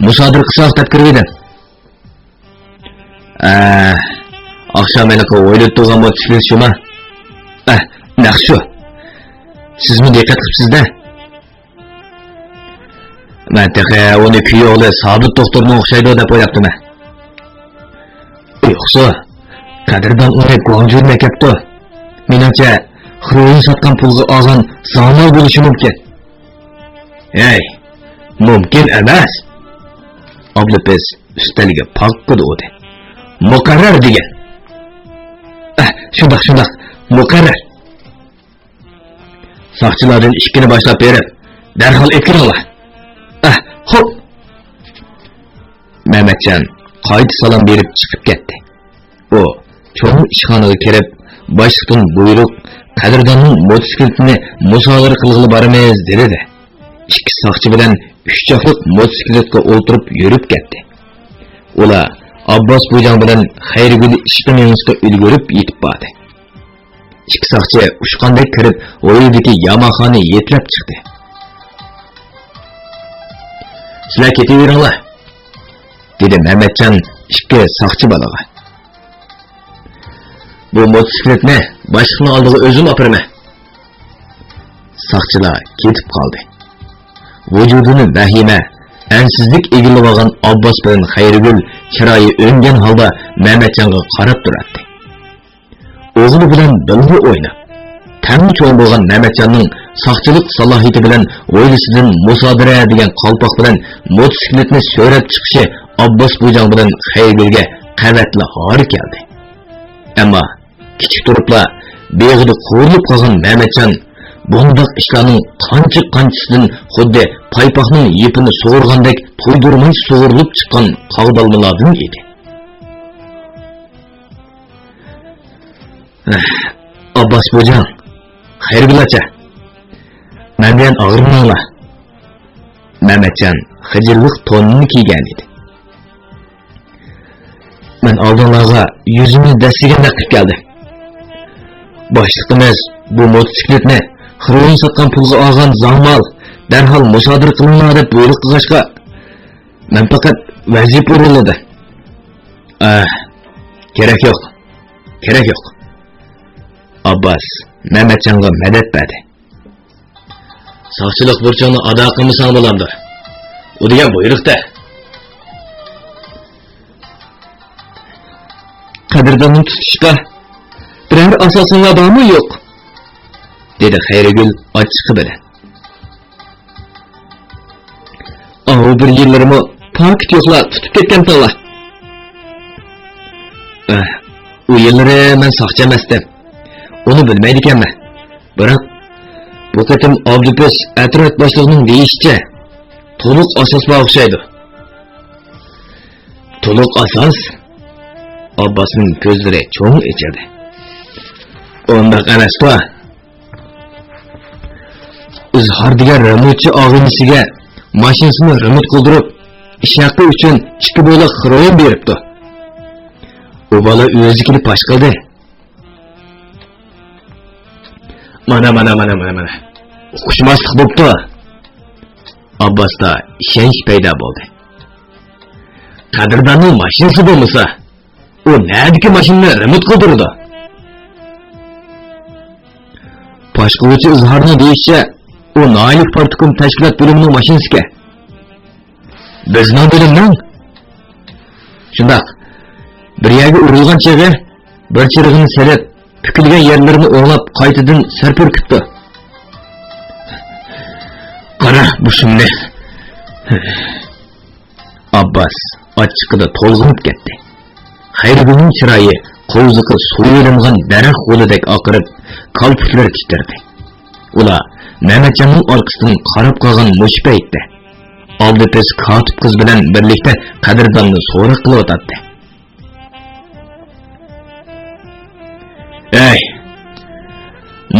مۇسادىرە قىلساق دەپ كىرىۋىدىم.» «ئە، ئاخشام ھېلىقى ھويلىدا تۇرغان موتوسىكلىت شۇما؟» «ئە، نەق شۇ. سىزمۇ دىققەت قىپسىز-دە.» «مەن تېخى ئۇنى كۈيئوغلى سابىت دوختۇرنىڭ ئوخشايدۇ دەپ ئويلاپتىمەن.» «يوقسۇ، قەدىردان ئۇنى گۇاڭجۇدىن ئەكەپتۇ. مېنىڭچە، خروئىن ساتقان پۇلغا ئالغان زاڭمال بولۇشى مۇمكىن.» «ھەي، مۇمكىن ئەمەس.» ئابلىپىس ئۈستەلگە پاققىدە ئۇردى. «مۇقەررەر دېگەن.» «ئەھ، شۇنداق، شۇنداق، مۇقەررەر.» «ساقچىلاردىن ئىككىنى باشلاپ بېرىپ، دەرھال ئەكىرىڭلار. ئەھ، خوپ!» مەمەتجان قايتا سالام بېرىپ چىقىپ كەتتى. ئۇ چوڭ ئىشخانىغا كىرىپ، باشلىقتىن بۇيرۇق، قەدىرداننىڭ موتوسىكلىتىنى مۇسادىرە قىلغىلى بارىمىز، دېدى-دە، ئىككى ساقچى بىلەن ئۈچ چاقلىق موتوسىكلىتقا ئولتۇرۇپ يۈرۈپ كەتتى. ئۇلار ئابباس بۇيجاڭ بىلەن خەيرىگۈل ئىشقا مېڭىشقا ئۈلگۈرۈپ يېتىپ باردى. ئىككى ساقچى ئۇچقاندەك كىرىپ، ھويلىدىكى ياماخانى يېتىلەپ چىقتى. «سىلەر كېتىۋېرىڭلار»، دېدى مەمەتجان ئىككى ساقچى بالىغا. «بۇ موتوسىكلىتنى باشلىقنىڭ ئالدىغا ئۆزۈم ئاپىرىمەن.» ساقچىلار كېتىپ قالدى. ۋۇجۇدىنى ۋەھىمە، ئەنسىزلىك ئىگىلىۋالغان ئابباس بىلەن خەيرىگۈل چىرايى ئۆڭگەن ھالدا مەمەتجانغا قاراپ تۇراتتى. ئوغلى بىلەن بىللە ئويناپ، تەڭ چوڭ بولغان مەمەتجاننىڭ ساقچىلىق سالاھىيىتى بىلەن ھويلىسىدىن مۇسادىرە دېگەن قالپاق بىلەن موتوسىكلىتنى سۆرەپ چىقىشى ئابباس بۇجاڭ بىلەن خەيرىگۈلگە قەۋەتلا ھار كەلدى. ئەمما كىچىك تۇرۇپلا بېغىدا قورۇلۇپ قالغان مەمەتجان بۇنداق ئىشلارنىڭ قانچە-قانچىسىدىن خۇددى پايپاقنىڭ يىپىنى سۇغۇرغاندەك تۇيدۇرماي سۇغۇرۇلۇپ چىققان قاغدالمىلاردىن ئىدى. ئەھ، ئابباس بۇجاڭ، خەيرىگۈل ئاچا، مەن بىلەن ئاغرىنماڭلار. مەمەتجان خىجىللىق تونىنى كىيگەن ئىدى. مەن ئالدىڭلارغا يۈزۈمنى دەسسىگەندەك قىلىپ كەلدىم. باشلىقىمىز بۇ موتوسىكلىتنى خىروئىن ساتقان پۇلغا ئالغان زاڭمال، دەرھال مۇسادىرە قىلىڭلار دەپ بۇيرۇق قىلغاچقا، مەن پەقەت ۋەزىپە ئورۇنلىدىم. ئاھ، كېرەك يوق، كېرەك يوق. ئابباس مەمەتجانغا مەدەت بەردى. ساقچىلىق بۇرچۇڭنى ئادا قىلمىساڭ بولامدۇ؟ ئۇ دېگەن بۇيرۇق-دە. قەدىرداننى تۇتۇشقا بىرەر ئاساسىڭلار بارمۇ يوق؟ دېدى خەيرىگۈل ئاچچىقى بىلەن. ئاۋۇ بىر يىللىرىمۇ پاكىت يوقلا تۇتۇپ كەتكەنتىڭلار. ئەھ، ئۇ يىللىرى مەن ساقچى ئەمەستىم. ئۇنى بىلمەيدىكەنمەن. بىراق، بۇ قېتىم ئابدۇپىس ئەترەت باشلىقىنىڭ دېيىشىچە، تولۇق ئاساس بار ئوخشايدۇ. تولۇق ئاساس؟ ئابباسنىڭ كۆزلىرى چوڭ ئېچىلدى. ئۇنداق ئەمەستۇ. ئىزھار دېگەن رېمونتچى ئاغىنىسىگە ماشىنىسىنى رېمونت قىلدۇرۇپ، ئىش ھەققى ئۈچۈن ئىككى بولاق خىروئىن بېرىپتۇ. ئۇ بالا ئۆزى كېلىپ پاش قىلدى. مانا، مانا، مانا، مانا، مانا. ئۇقۇشماسلىق بوپتۇ. ئابباستا ئىشەنچ پەيدا بولدى. قەدىرداننىڭ ماشىنىسى بولمىسا، ئۇ نەدىكى ماشىنىنى رېمونت قىلدۇرىدۇ؟ پاش قىلغۇچى ئىزھارنىڭ دېيىشىچە، ئۇ ناھىيەلىك پارتكوم تەشكىلات بۆلۈمىنىڭ ماشىنىسىكەن. بىزنىڭ بۆلۈمنىڭ؟ شۇنداق. بىر يەرگە ئۇرۇلغان چېغى بىر چىرىغىنى سېلىپ، پۈكۈلگەن يەرلىرىنى ئوڭلاپ، قايتىدىن سەرپۈركۈپتۇ. قارا، بۇ شۇمنى. ئابباس ئاچچىقىدا تولغىنىپ كەتتى. خەيرىگۈلنىڭ چىرايى قوۋزىقى سۇيۇۋېلىنغان دەرەخ غولىدەك ئاقىرىپ، كالپۇكلىرى تىترىدى. ئۇلار مەمەتجاننىڭ ئارقىسىدىن قاراپ قالغان مۇشۇ پەيتتە، ئابدۇپىس كاتىپ قىز بىلەن بىرلىكتە قەدىرداننى سوراق قىلىۋاتاتتى. ئەي،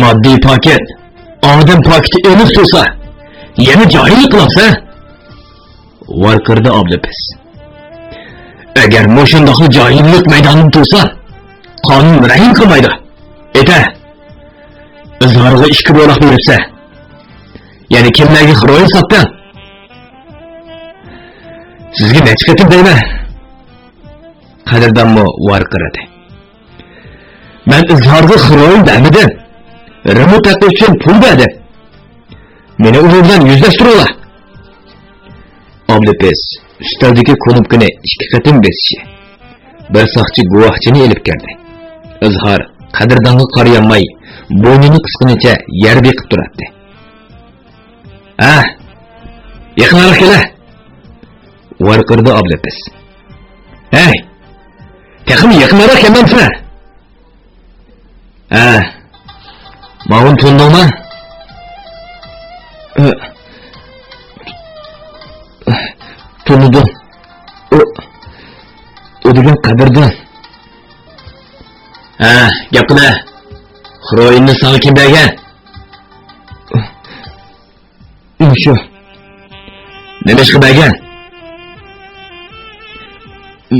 ماددىي پاكىت، ئادەم پاكىتى ئېنىق تۇرسا، يەنە جاھىللىق قىلامسەن؟ ۋارقىرىدى ئابدۇپىس. ئەگەر مۇشۇنداقلا جاھىللىق مەيدانىدا تۇرسا، قانۇن رەھىم قىلمايدۇ. ئېيتە، ئىزھارغا ئىككى بولاق بېرىپسەن. يەنە كىملەرگە خىروئىن ساتتىڭ؟ سىزگە نەچچە قېتىم دەيمەن؟ قەدىردانمۇ ۋارقىرىدى. مەن ئىزھارغا خىروئىن بەرمىدىم. رېمونت ھەققى ئۈچۈن پۇل بەردىم. مېنى ئۇنىڭ بىلەن يۈزلەشتۈرۈڭلار. ئابلىپىس ئۈستەلدىكى كۇنۇپكىنى ئىككى قېتىم بېسىشى، بىر ساقچى گۇۋاھچىنى ئېلىپ كىردى. ئىزھار قەدىردانغا قارىيالماي، بوينىنى قىسقىنىچە يەر بېقىپ تۇراتتى. ھە، يېقىنراق كېلە! ۋارقىرىدى ئابلىپىس. ھەي، تېخىمۇ يېقىنراق كەلمەمسەن؟ ھە، ماۋۇنى تونۇدۇڭما؟ ئە، تونۇدۇم. ئۇ، ئۇ دېگەن قەدىردان. ھە، گەپ قىلە. خىروئىننى ساڭا كىم بەرگەن؟ مۇشۇ. نېمە ئىشقا بەرگەن؟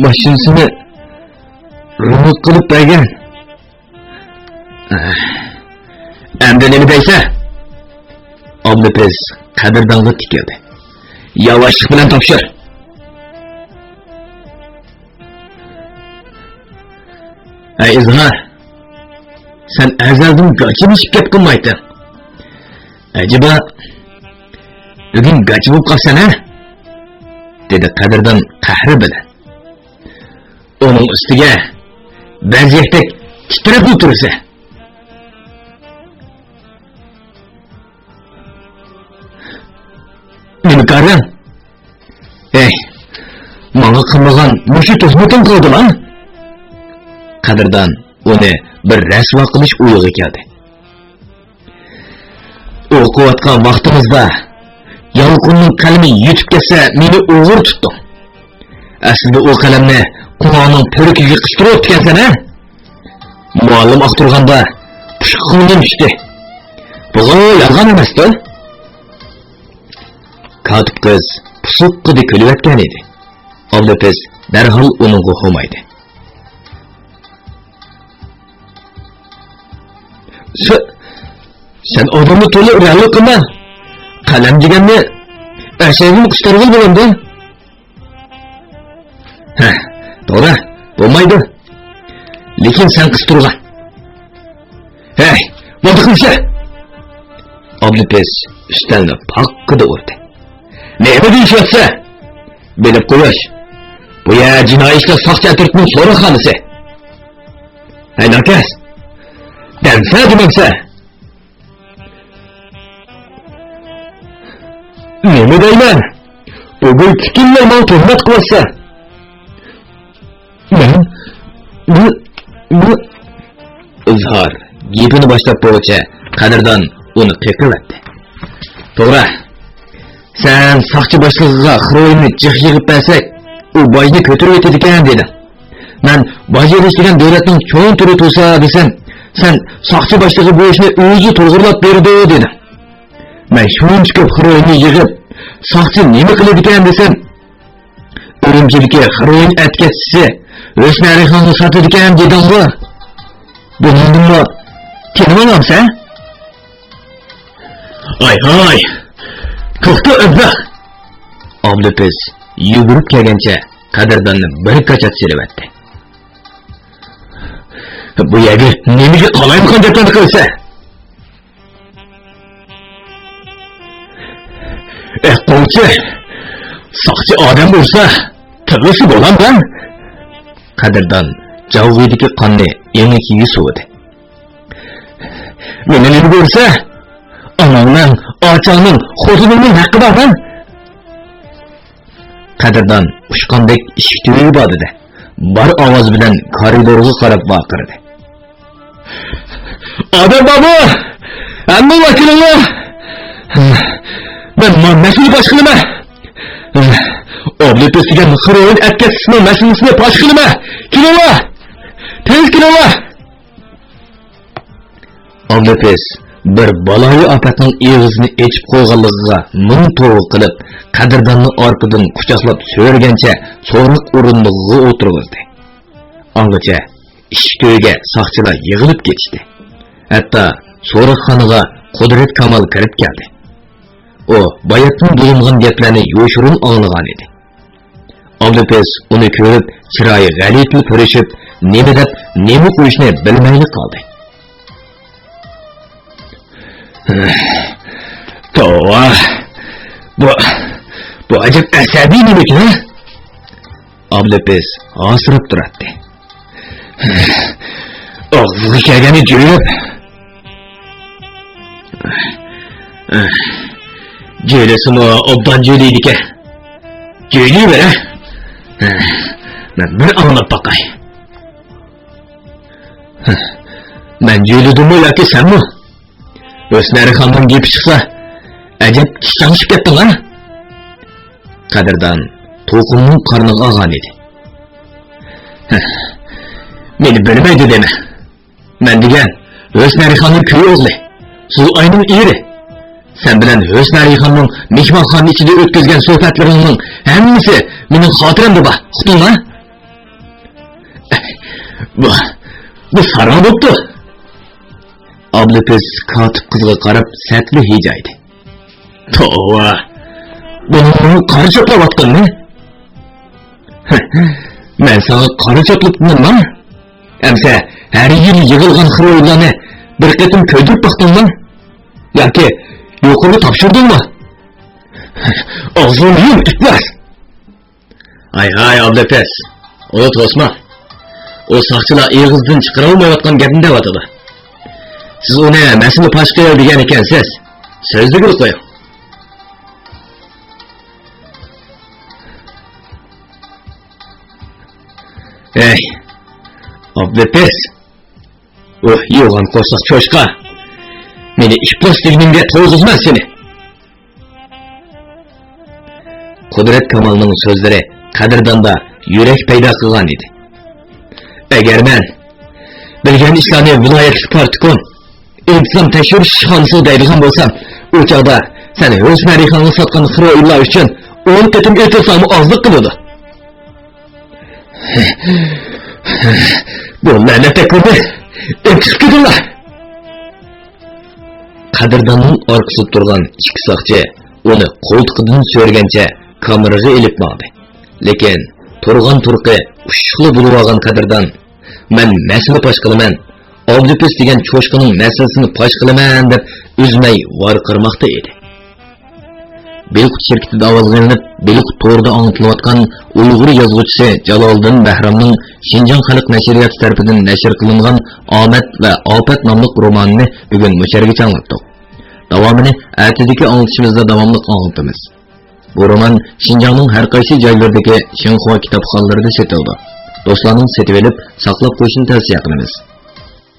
ماشىنىسىنى رېمونت قىلىپ بەرگەن. ئەمدى نېمە دەيسەن؟ ئابلىپىس قەدىردانغا تىكىلدى. ياۋاشلىق بىلەن تاپشۇر. ھەي ئىزھار، سەن ئەزەلدىن گاچىلىشىپ گەپ قىلمايتتىڭ. ئەجەبا، بۈگۈن گاچا بولۇپ قاپسەن ھە؟ دېدى قەدىردان قەھرى بىلەن. ئۇنىڭ ئۈستىگە بەزىيەكتەك تىترەپلا تۇرىسەن. نېمە كارىڭ؟ ئەي، ماڭا قىلمىغان مۇشۇ تۆھمىتىڭ قالدىلا؟ قەدىردان ئۇنى بىر رەسۋا قىلىش ئويىغا كەلدى. ئوقۇۋاتقان ۋاقتىمىزدا يالقۇننىڭ قەلىمى يىتىپ كەتسە، مېنى ئوغرى تۇتتۇڭ. ئەسلىدە ئۇ قەلەمنى قۇڭاڭنىڭ پۈرىكىگە قىستۇرۇۋاپتىكەنسەن ھە؟ مۇئەللىم ئاختۇرغاندا پۇشقا كۆڭلۈم چۈشتى. بۇغۇ يالغان ئەمەستۇ؟ كاتىپ قىز پۇسۇققىدە كۈلۈۋەتكەن ئىدى. ئابلىپىز دەرھال ئۇنىڭغا ھومايدى. سە-، سەن ئادەمنى تولا رەنلىك قىلما. قەلەم دېگەننى ئەشەگىمۇ قىستۇرغىلى بولامدۇ؟ ھە، توغرا، بولمايدۇ. لېكىن سەن قىستۇرغان. ھەي، بولدى قىلسا! ئابلىپىز ئۈستەلنى پاققىدە ئۇردى. نېمە دېيىشىۋاتسا؟ بىلىپ قويۇش. بۇ يەر جىنايى ئىشلار ساقچى ئەترىتىنىڭ سوراقخانىسى. ھەي، ناكەس! دەمسە دېمەمسە! نېمە دەيمەن؟ بۇ گۈل پۈتۈنلەي ماڭا تۆھمەت قىلىۋاتسا. مەن؟ بۇ، بۇ. ئىزھار گېپىنى باشلاپ بولغۇچە قەدىردان ئۇنى قېقىۋەتتى. توغرا. سەن ساقچى باشلىقىغا خىروئىننى جىق يىغىپ بەرسەك، ئۇ باجنى كۆتۈرۈۋېتىدىكەن دېدىڭ. مەن باج ئېلىش دېگەن دۆلەتنىڭ چوڭ تۈرى تۇرسا دېسەم، سەن ساقچى باشلىقى بۇ ئىشنى ئۆزى توغرىلاپ بېرىدۇ دېدىڭ. مەن شۇنچە كۆپ خىروئىننى يىغىپ، ساقچى نېمە قىلىدىكەن دېسەم، ئۈرۈمچىدىكى خىروئىن ئەتكەسچىسى ھۆسنى ئەلىخانغا ساتىدىكەن دېدىڭغۇ؟ بۇنىڭدىنمۇ تىنىۋالامسەن؟ ھاي ھاي! توختا ئۆبدە! ئابلىپىز يۈگۈرۈپ كەلگەنچە قەدىرداننى بىر كاچات سېلىۋەتتى. بۇ يەرگە نېمىگە قالايمىقان گەپلەرنى قىلىسەن؟ ئەي قوڭچى، ساقچى ئادەم ئۇرسا، تىللىسا بولامدا؟ قەدىردان جاۋغىدىكى قاننى ئېڭىكىگە سۇۋىدى. مېنى نېمە كۆرسە، ئاناڭنىڭ، ئاچاڭنىڭ، خوتۇنۇڭنىڭ ھەققى بار-ھە؟ قەدىردان ئۇچقاندەك ئىشىك تۈۋىگە باردى-دە، بار ئاۋازى بىلەن كارىدورغا قاراپ ۋارقىرىدى. ئادەم بارمۇ؟ ھەممىڭلار كېلىڭلار! مەن ما-، مەسىلە پاش قىلىمەن! ئابلىپىز دېگەن خىروئىن ئەتكەسچىسىنىڭ مەسىلىسىنى پاش قىلىمەن! كېلىڭلار! تېز كېلىڭلار! ئابلىپىز بىر بالايىئاپەتنىڭ ئېغىزىنى ئېچىپ قويغانلىقىغا مىڭ توۋا قىلىپ، قەدىرداننى ئارقىدىن قۇچاقلاپ سۆرىگەنچە سوراق ئورۇندۇقىغا ئولتۇرغۇزدى. ئاڭغىچە ئىشىك تۈۋىگە ساقچىلار يىغىلىپ كېتىشتى. ھەتتا سوراقخانىغا قۇدرەت كامال كىرىپ كەلدى. ئۇ باياتتىن بولۇنغان گەپلەرنى يوشۇرۇن ئاڭلىغانىدى. ئابلىپىز ئۇنى كۆرۈپ، چىرايى غەلىتىلا پۈرۈشۈپ، نېمە دەپ، نېمە قويۇشنى بىلمەيلا قالدى. توۋا، بۇ، بۇ ئەجەب ئەسەبىي نېمىكىن، ھە؟ ئابلىپىز ھاسىراپ تۇراتتى. ئاغزىغا كەلگەننى جۆيلۈپ. جۆيلىسىمۇ ئوبدان جۆيلەيدىكەن. جۆيلىۋېرە. مەن بىر ئاڭلاپ باقاي. مەن جۆيلىدىممۇ ياكى سەنمۇ؟ ھۆسنەرى خاننىڭ گېپى چىقسا، ئەجەب ئىشچاڭشىپ كەتتىڭ ھە؟ قەدىردان تۇلقۇننىڭ قارنىغا ئالغان ئىدى. مېنى بىلمەيدۇ دېمە. مەن دېگەن ھۆسنەرى خاننىڭ كۈيئوغلى، سۇلئاينىڭ ئېرى. سەن بىلەن ھۆسنەرى خاننىڭ مېھمانخانا ئىچىدە ئۆتكۈزگەن سۆھبەتلىرىڭنىڭ ھەممىسى مېنىڭ خاتىرەمدە بار، ئۇقتۇڭما؟ بۇ، بۇ ساراڭ بوپتۇ. ئابلىپىز كاتىپ قىزغا قاراپ سەتلا ھىجايدى. توۋا، بۇنىڭ قارا چاپلاۋاتقىنىنى. مەن ساڭا قارا چاپلىتىمەنما؟ ئەمسە ھەر يىل يىغىلغان خىروئىنلارنى بىر قېتىم كۆيدۈرۈپ باقتىڭمۇ؟ ياكى يۇقىرىغا تاپشۇردۇڭمۇ؟ ئاغزىڭنى يۇم، ئىپلاس! ھاي، ھاي، ئابلىپىس، ئۇنى توسما. ئۇ ساقچىلار ئېغىزدىن چىقىرالمايۋاتقان گەپنى دەۋاتىدۇ. سىز ئۇنى مەسىلە پاش قىل دېگەن ئىكەنسىز. سۆزلىگىلى قويۇڭ. ھەي، ئابلىپىس! ئۇھ، يوغان قورساق چوشقا! مېنى ئىپلاس دېگىنىڭگە توغرىغۇزىمەن سېنى! قۇدرەت كامالنىڭ سۆزلىرى قەدىرداندا يۈرەك پەيدا قىلغان ئىدى. ئەگەر مەن بىلگەن ئىشلارنى ۋىلايەتلىك پارتكوم، ئىنتىزام تەكشۈرۈش ئىشخانىسىغا دەيدىغان بولسام، ئۇ چاغدا سەن ھۆسن ھەرىخانغا ساتقان خىروئىنلار ئۈچۈن ئون قېتىم ئېتىلساڭمۇ ئازلىق قىلىدۇ. بۇ لەنەتتەكلىرنى ئېتىشىپ كېتىڭلار! قەدىرداننىڭ ئارقىسىدا تۇرغان ئىككى ساقچى ئۇنى قولتۇقىدىن سۆرىگەنچە كامېرغا ئېلىپ ماڭدى. لېكىن تۇرغان تۇرقى ئۇششۇقلا بولۇۋالغان قەدىردان، مەن مەسىلە پاش قىلىمەن، ئابدۇپىس دېگەن چوشقىنىڭ مەسىلىسىنى پاش قىلىمەن دەپ ئۈزمەي ۋارقىرىماقتا ئىدى. بىلقۇت شىركىتىدە ئاۋازغا ئېلىنىپ، بىلقۇت تورىدا ئاڭلىتىلىۋاتقان ئۇيغۇر يازغۇچىسى جالالىدىن بەھرامنىڭ شىنجاڭ خەلق نەشرىياتى تەرىپىدىن نەشر قىلىنغان ئامەت ۋە ئاپەت ناملىق رومانىنى بۈگۈن مۇشۇ يەرگىچە ئاڭلاتتۇق. داۋامىنى ئەتىدىكى ئاڭلىتىشىمىزدا داۋاملىق ئاڭلىتىمىز. بۇ رومان شىنجاڭنىڭ ھەر قايسى جايلىرىدىكى شىنخۇا كىتابخانىلىرىدا سېتىلىدۇ. دوستلارنىڭ سېتىۋېلىپ، ساقلاپ قويۇشىنى تەۋسىيە قىلىمىز.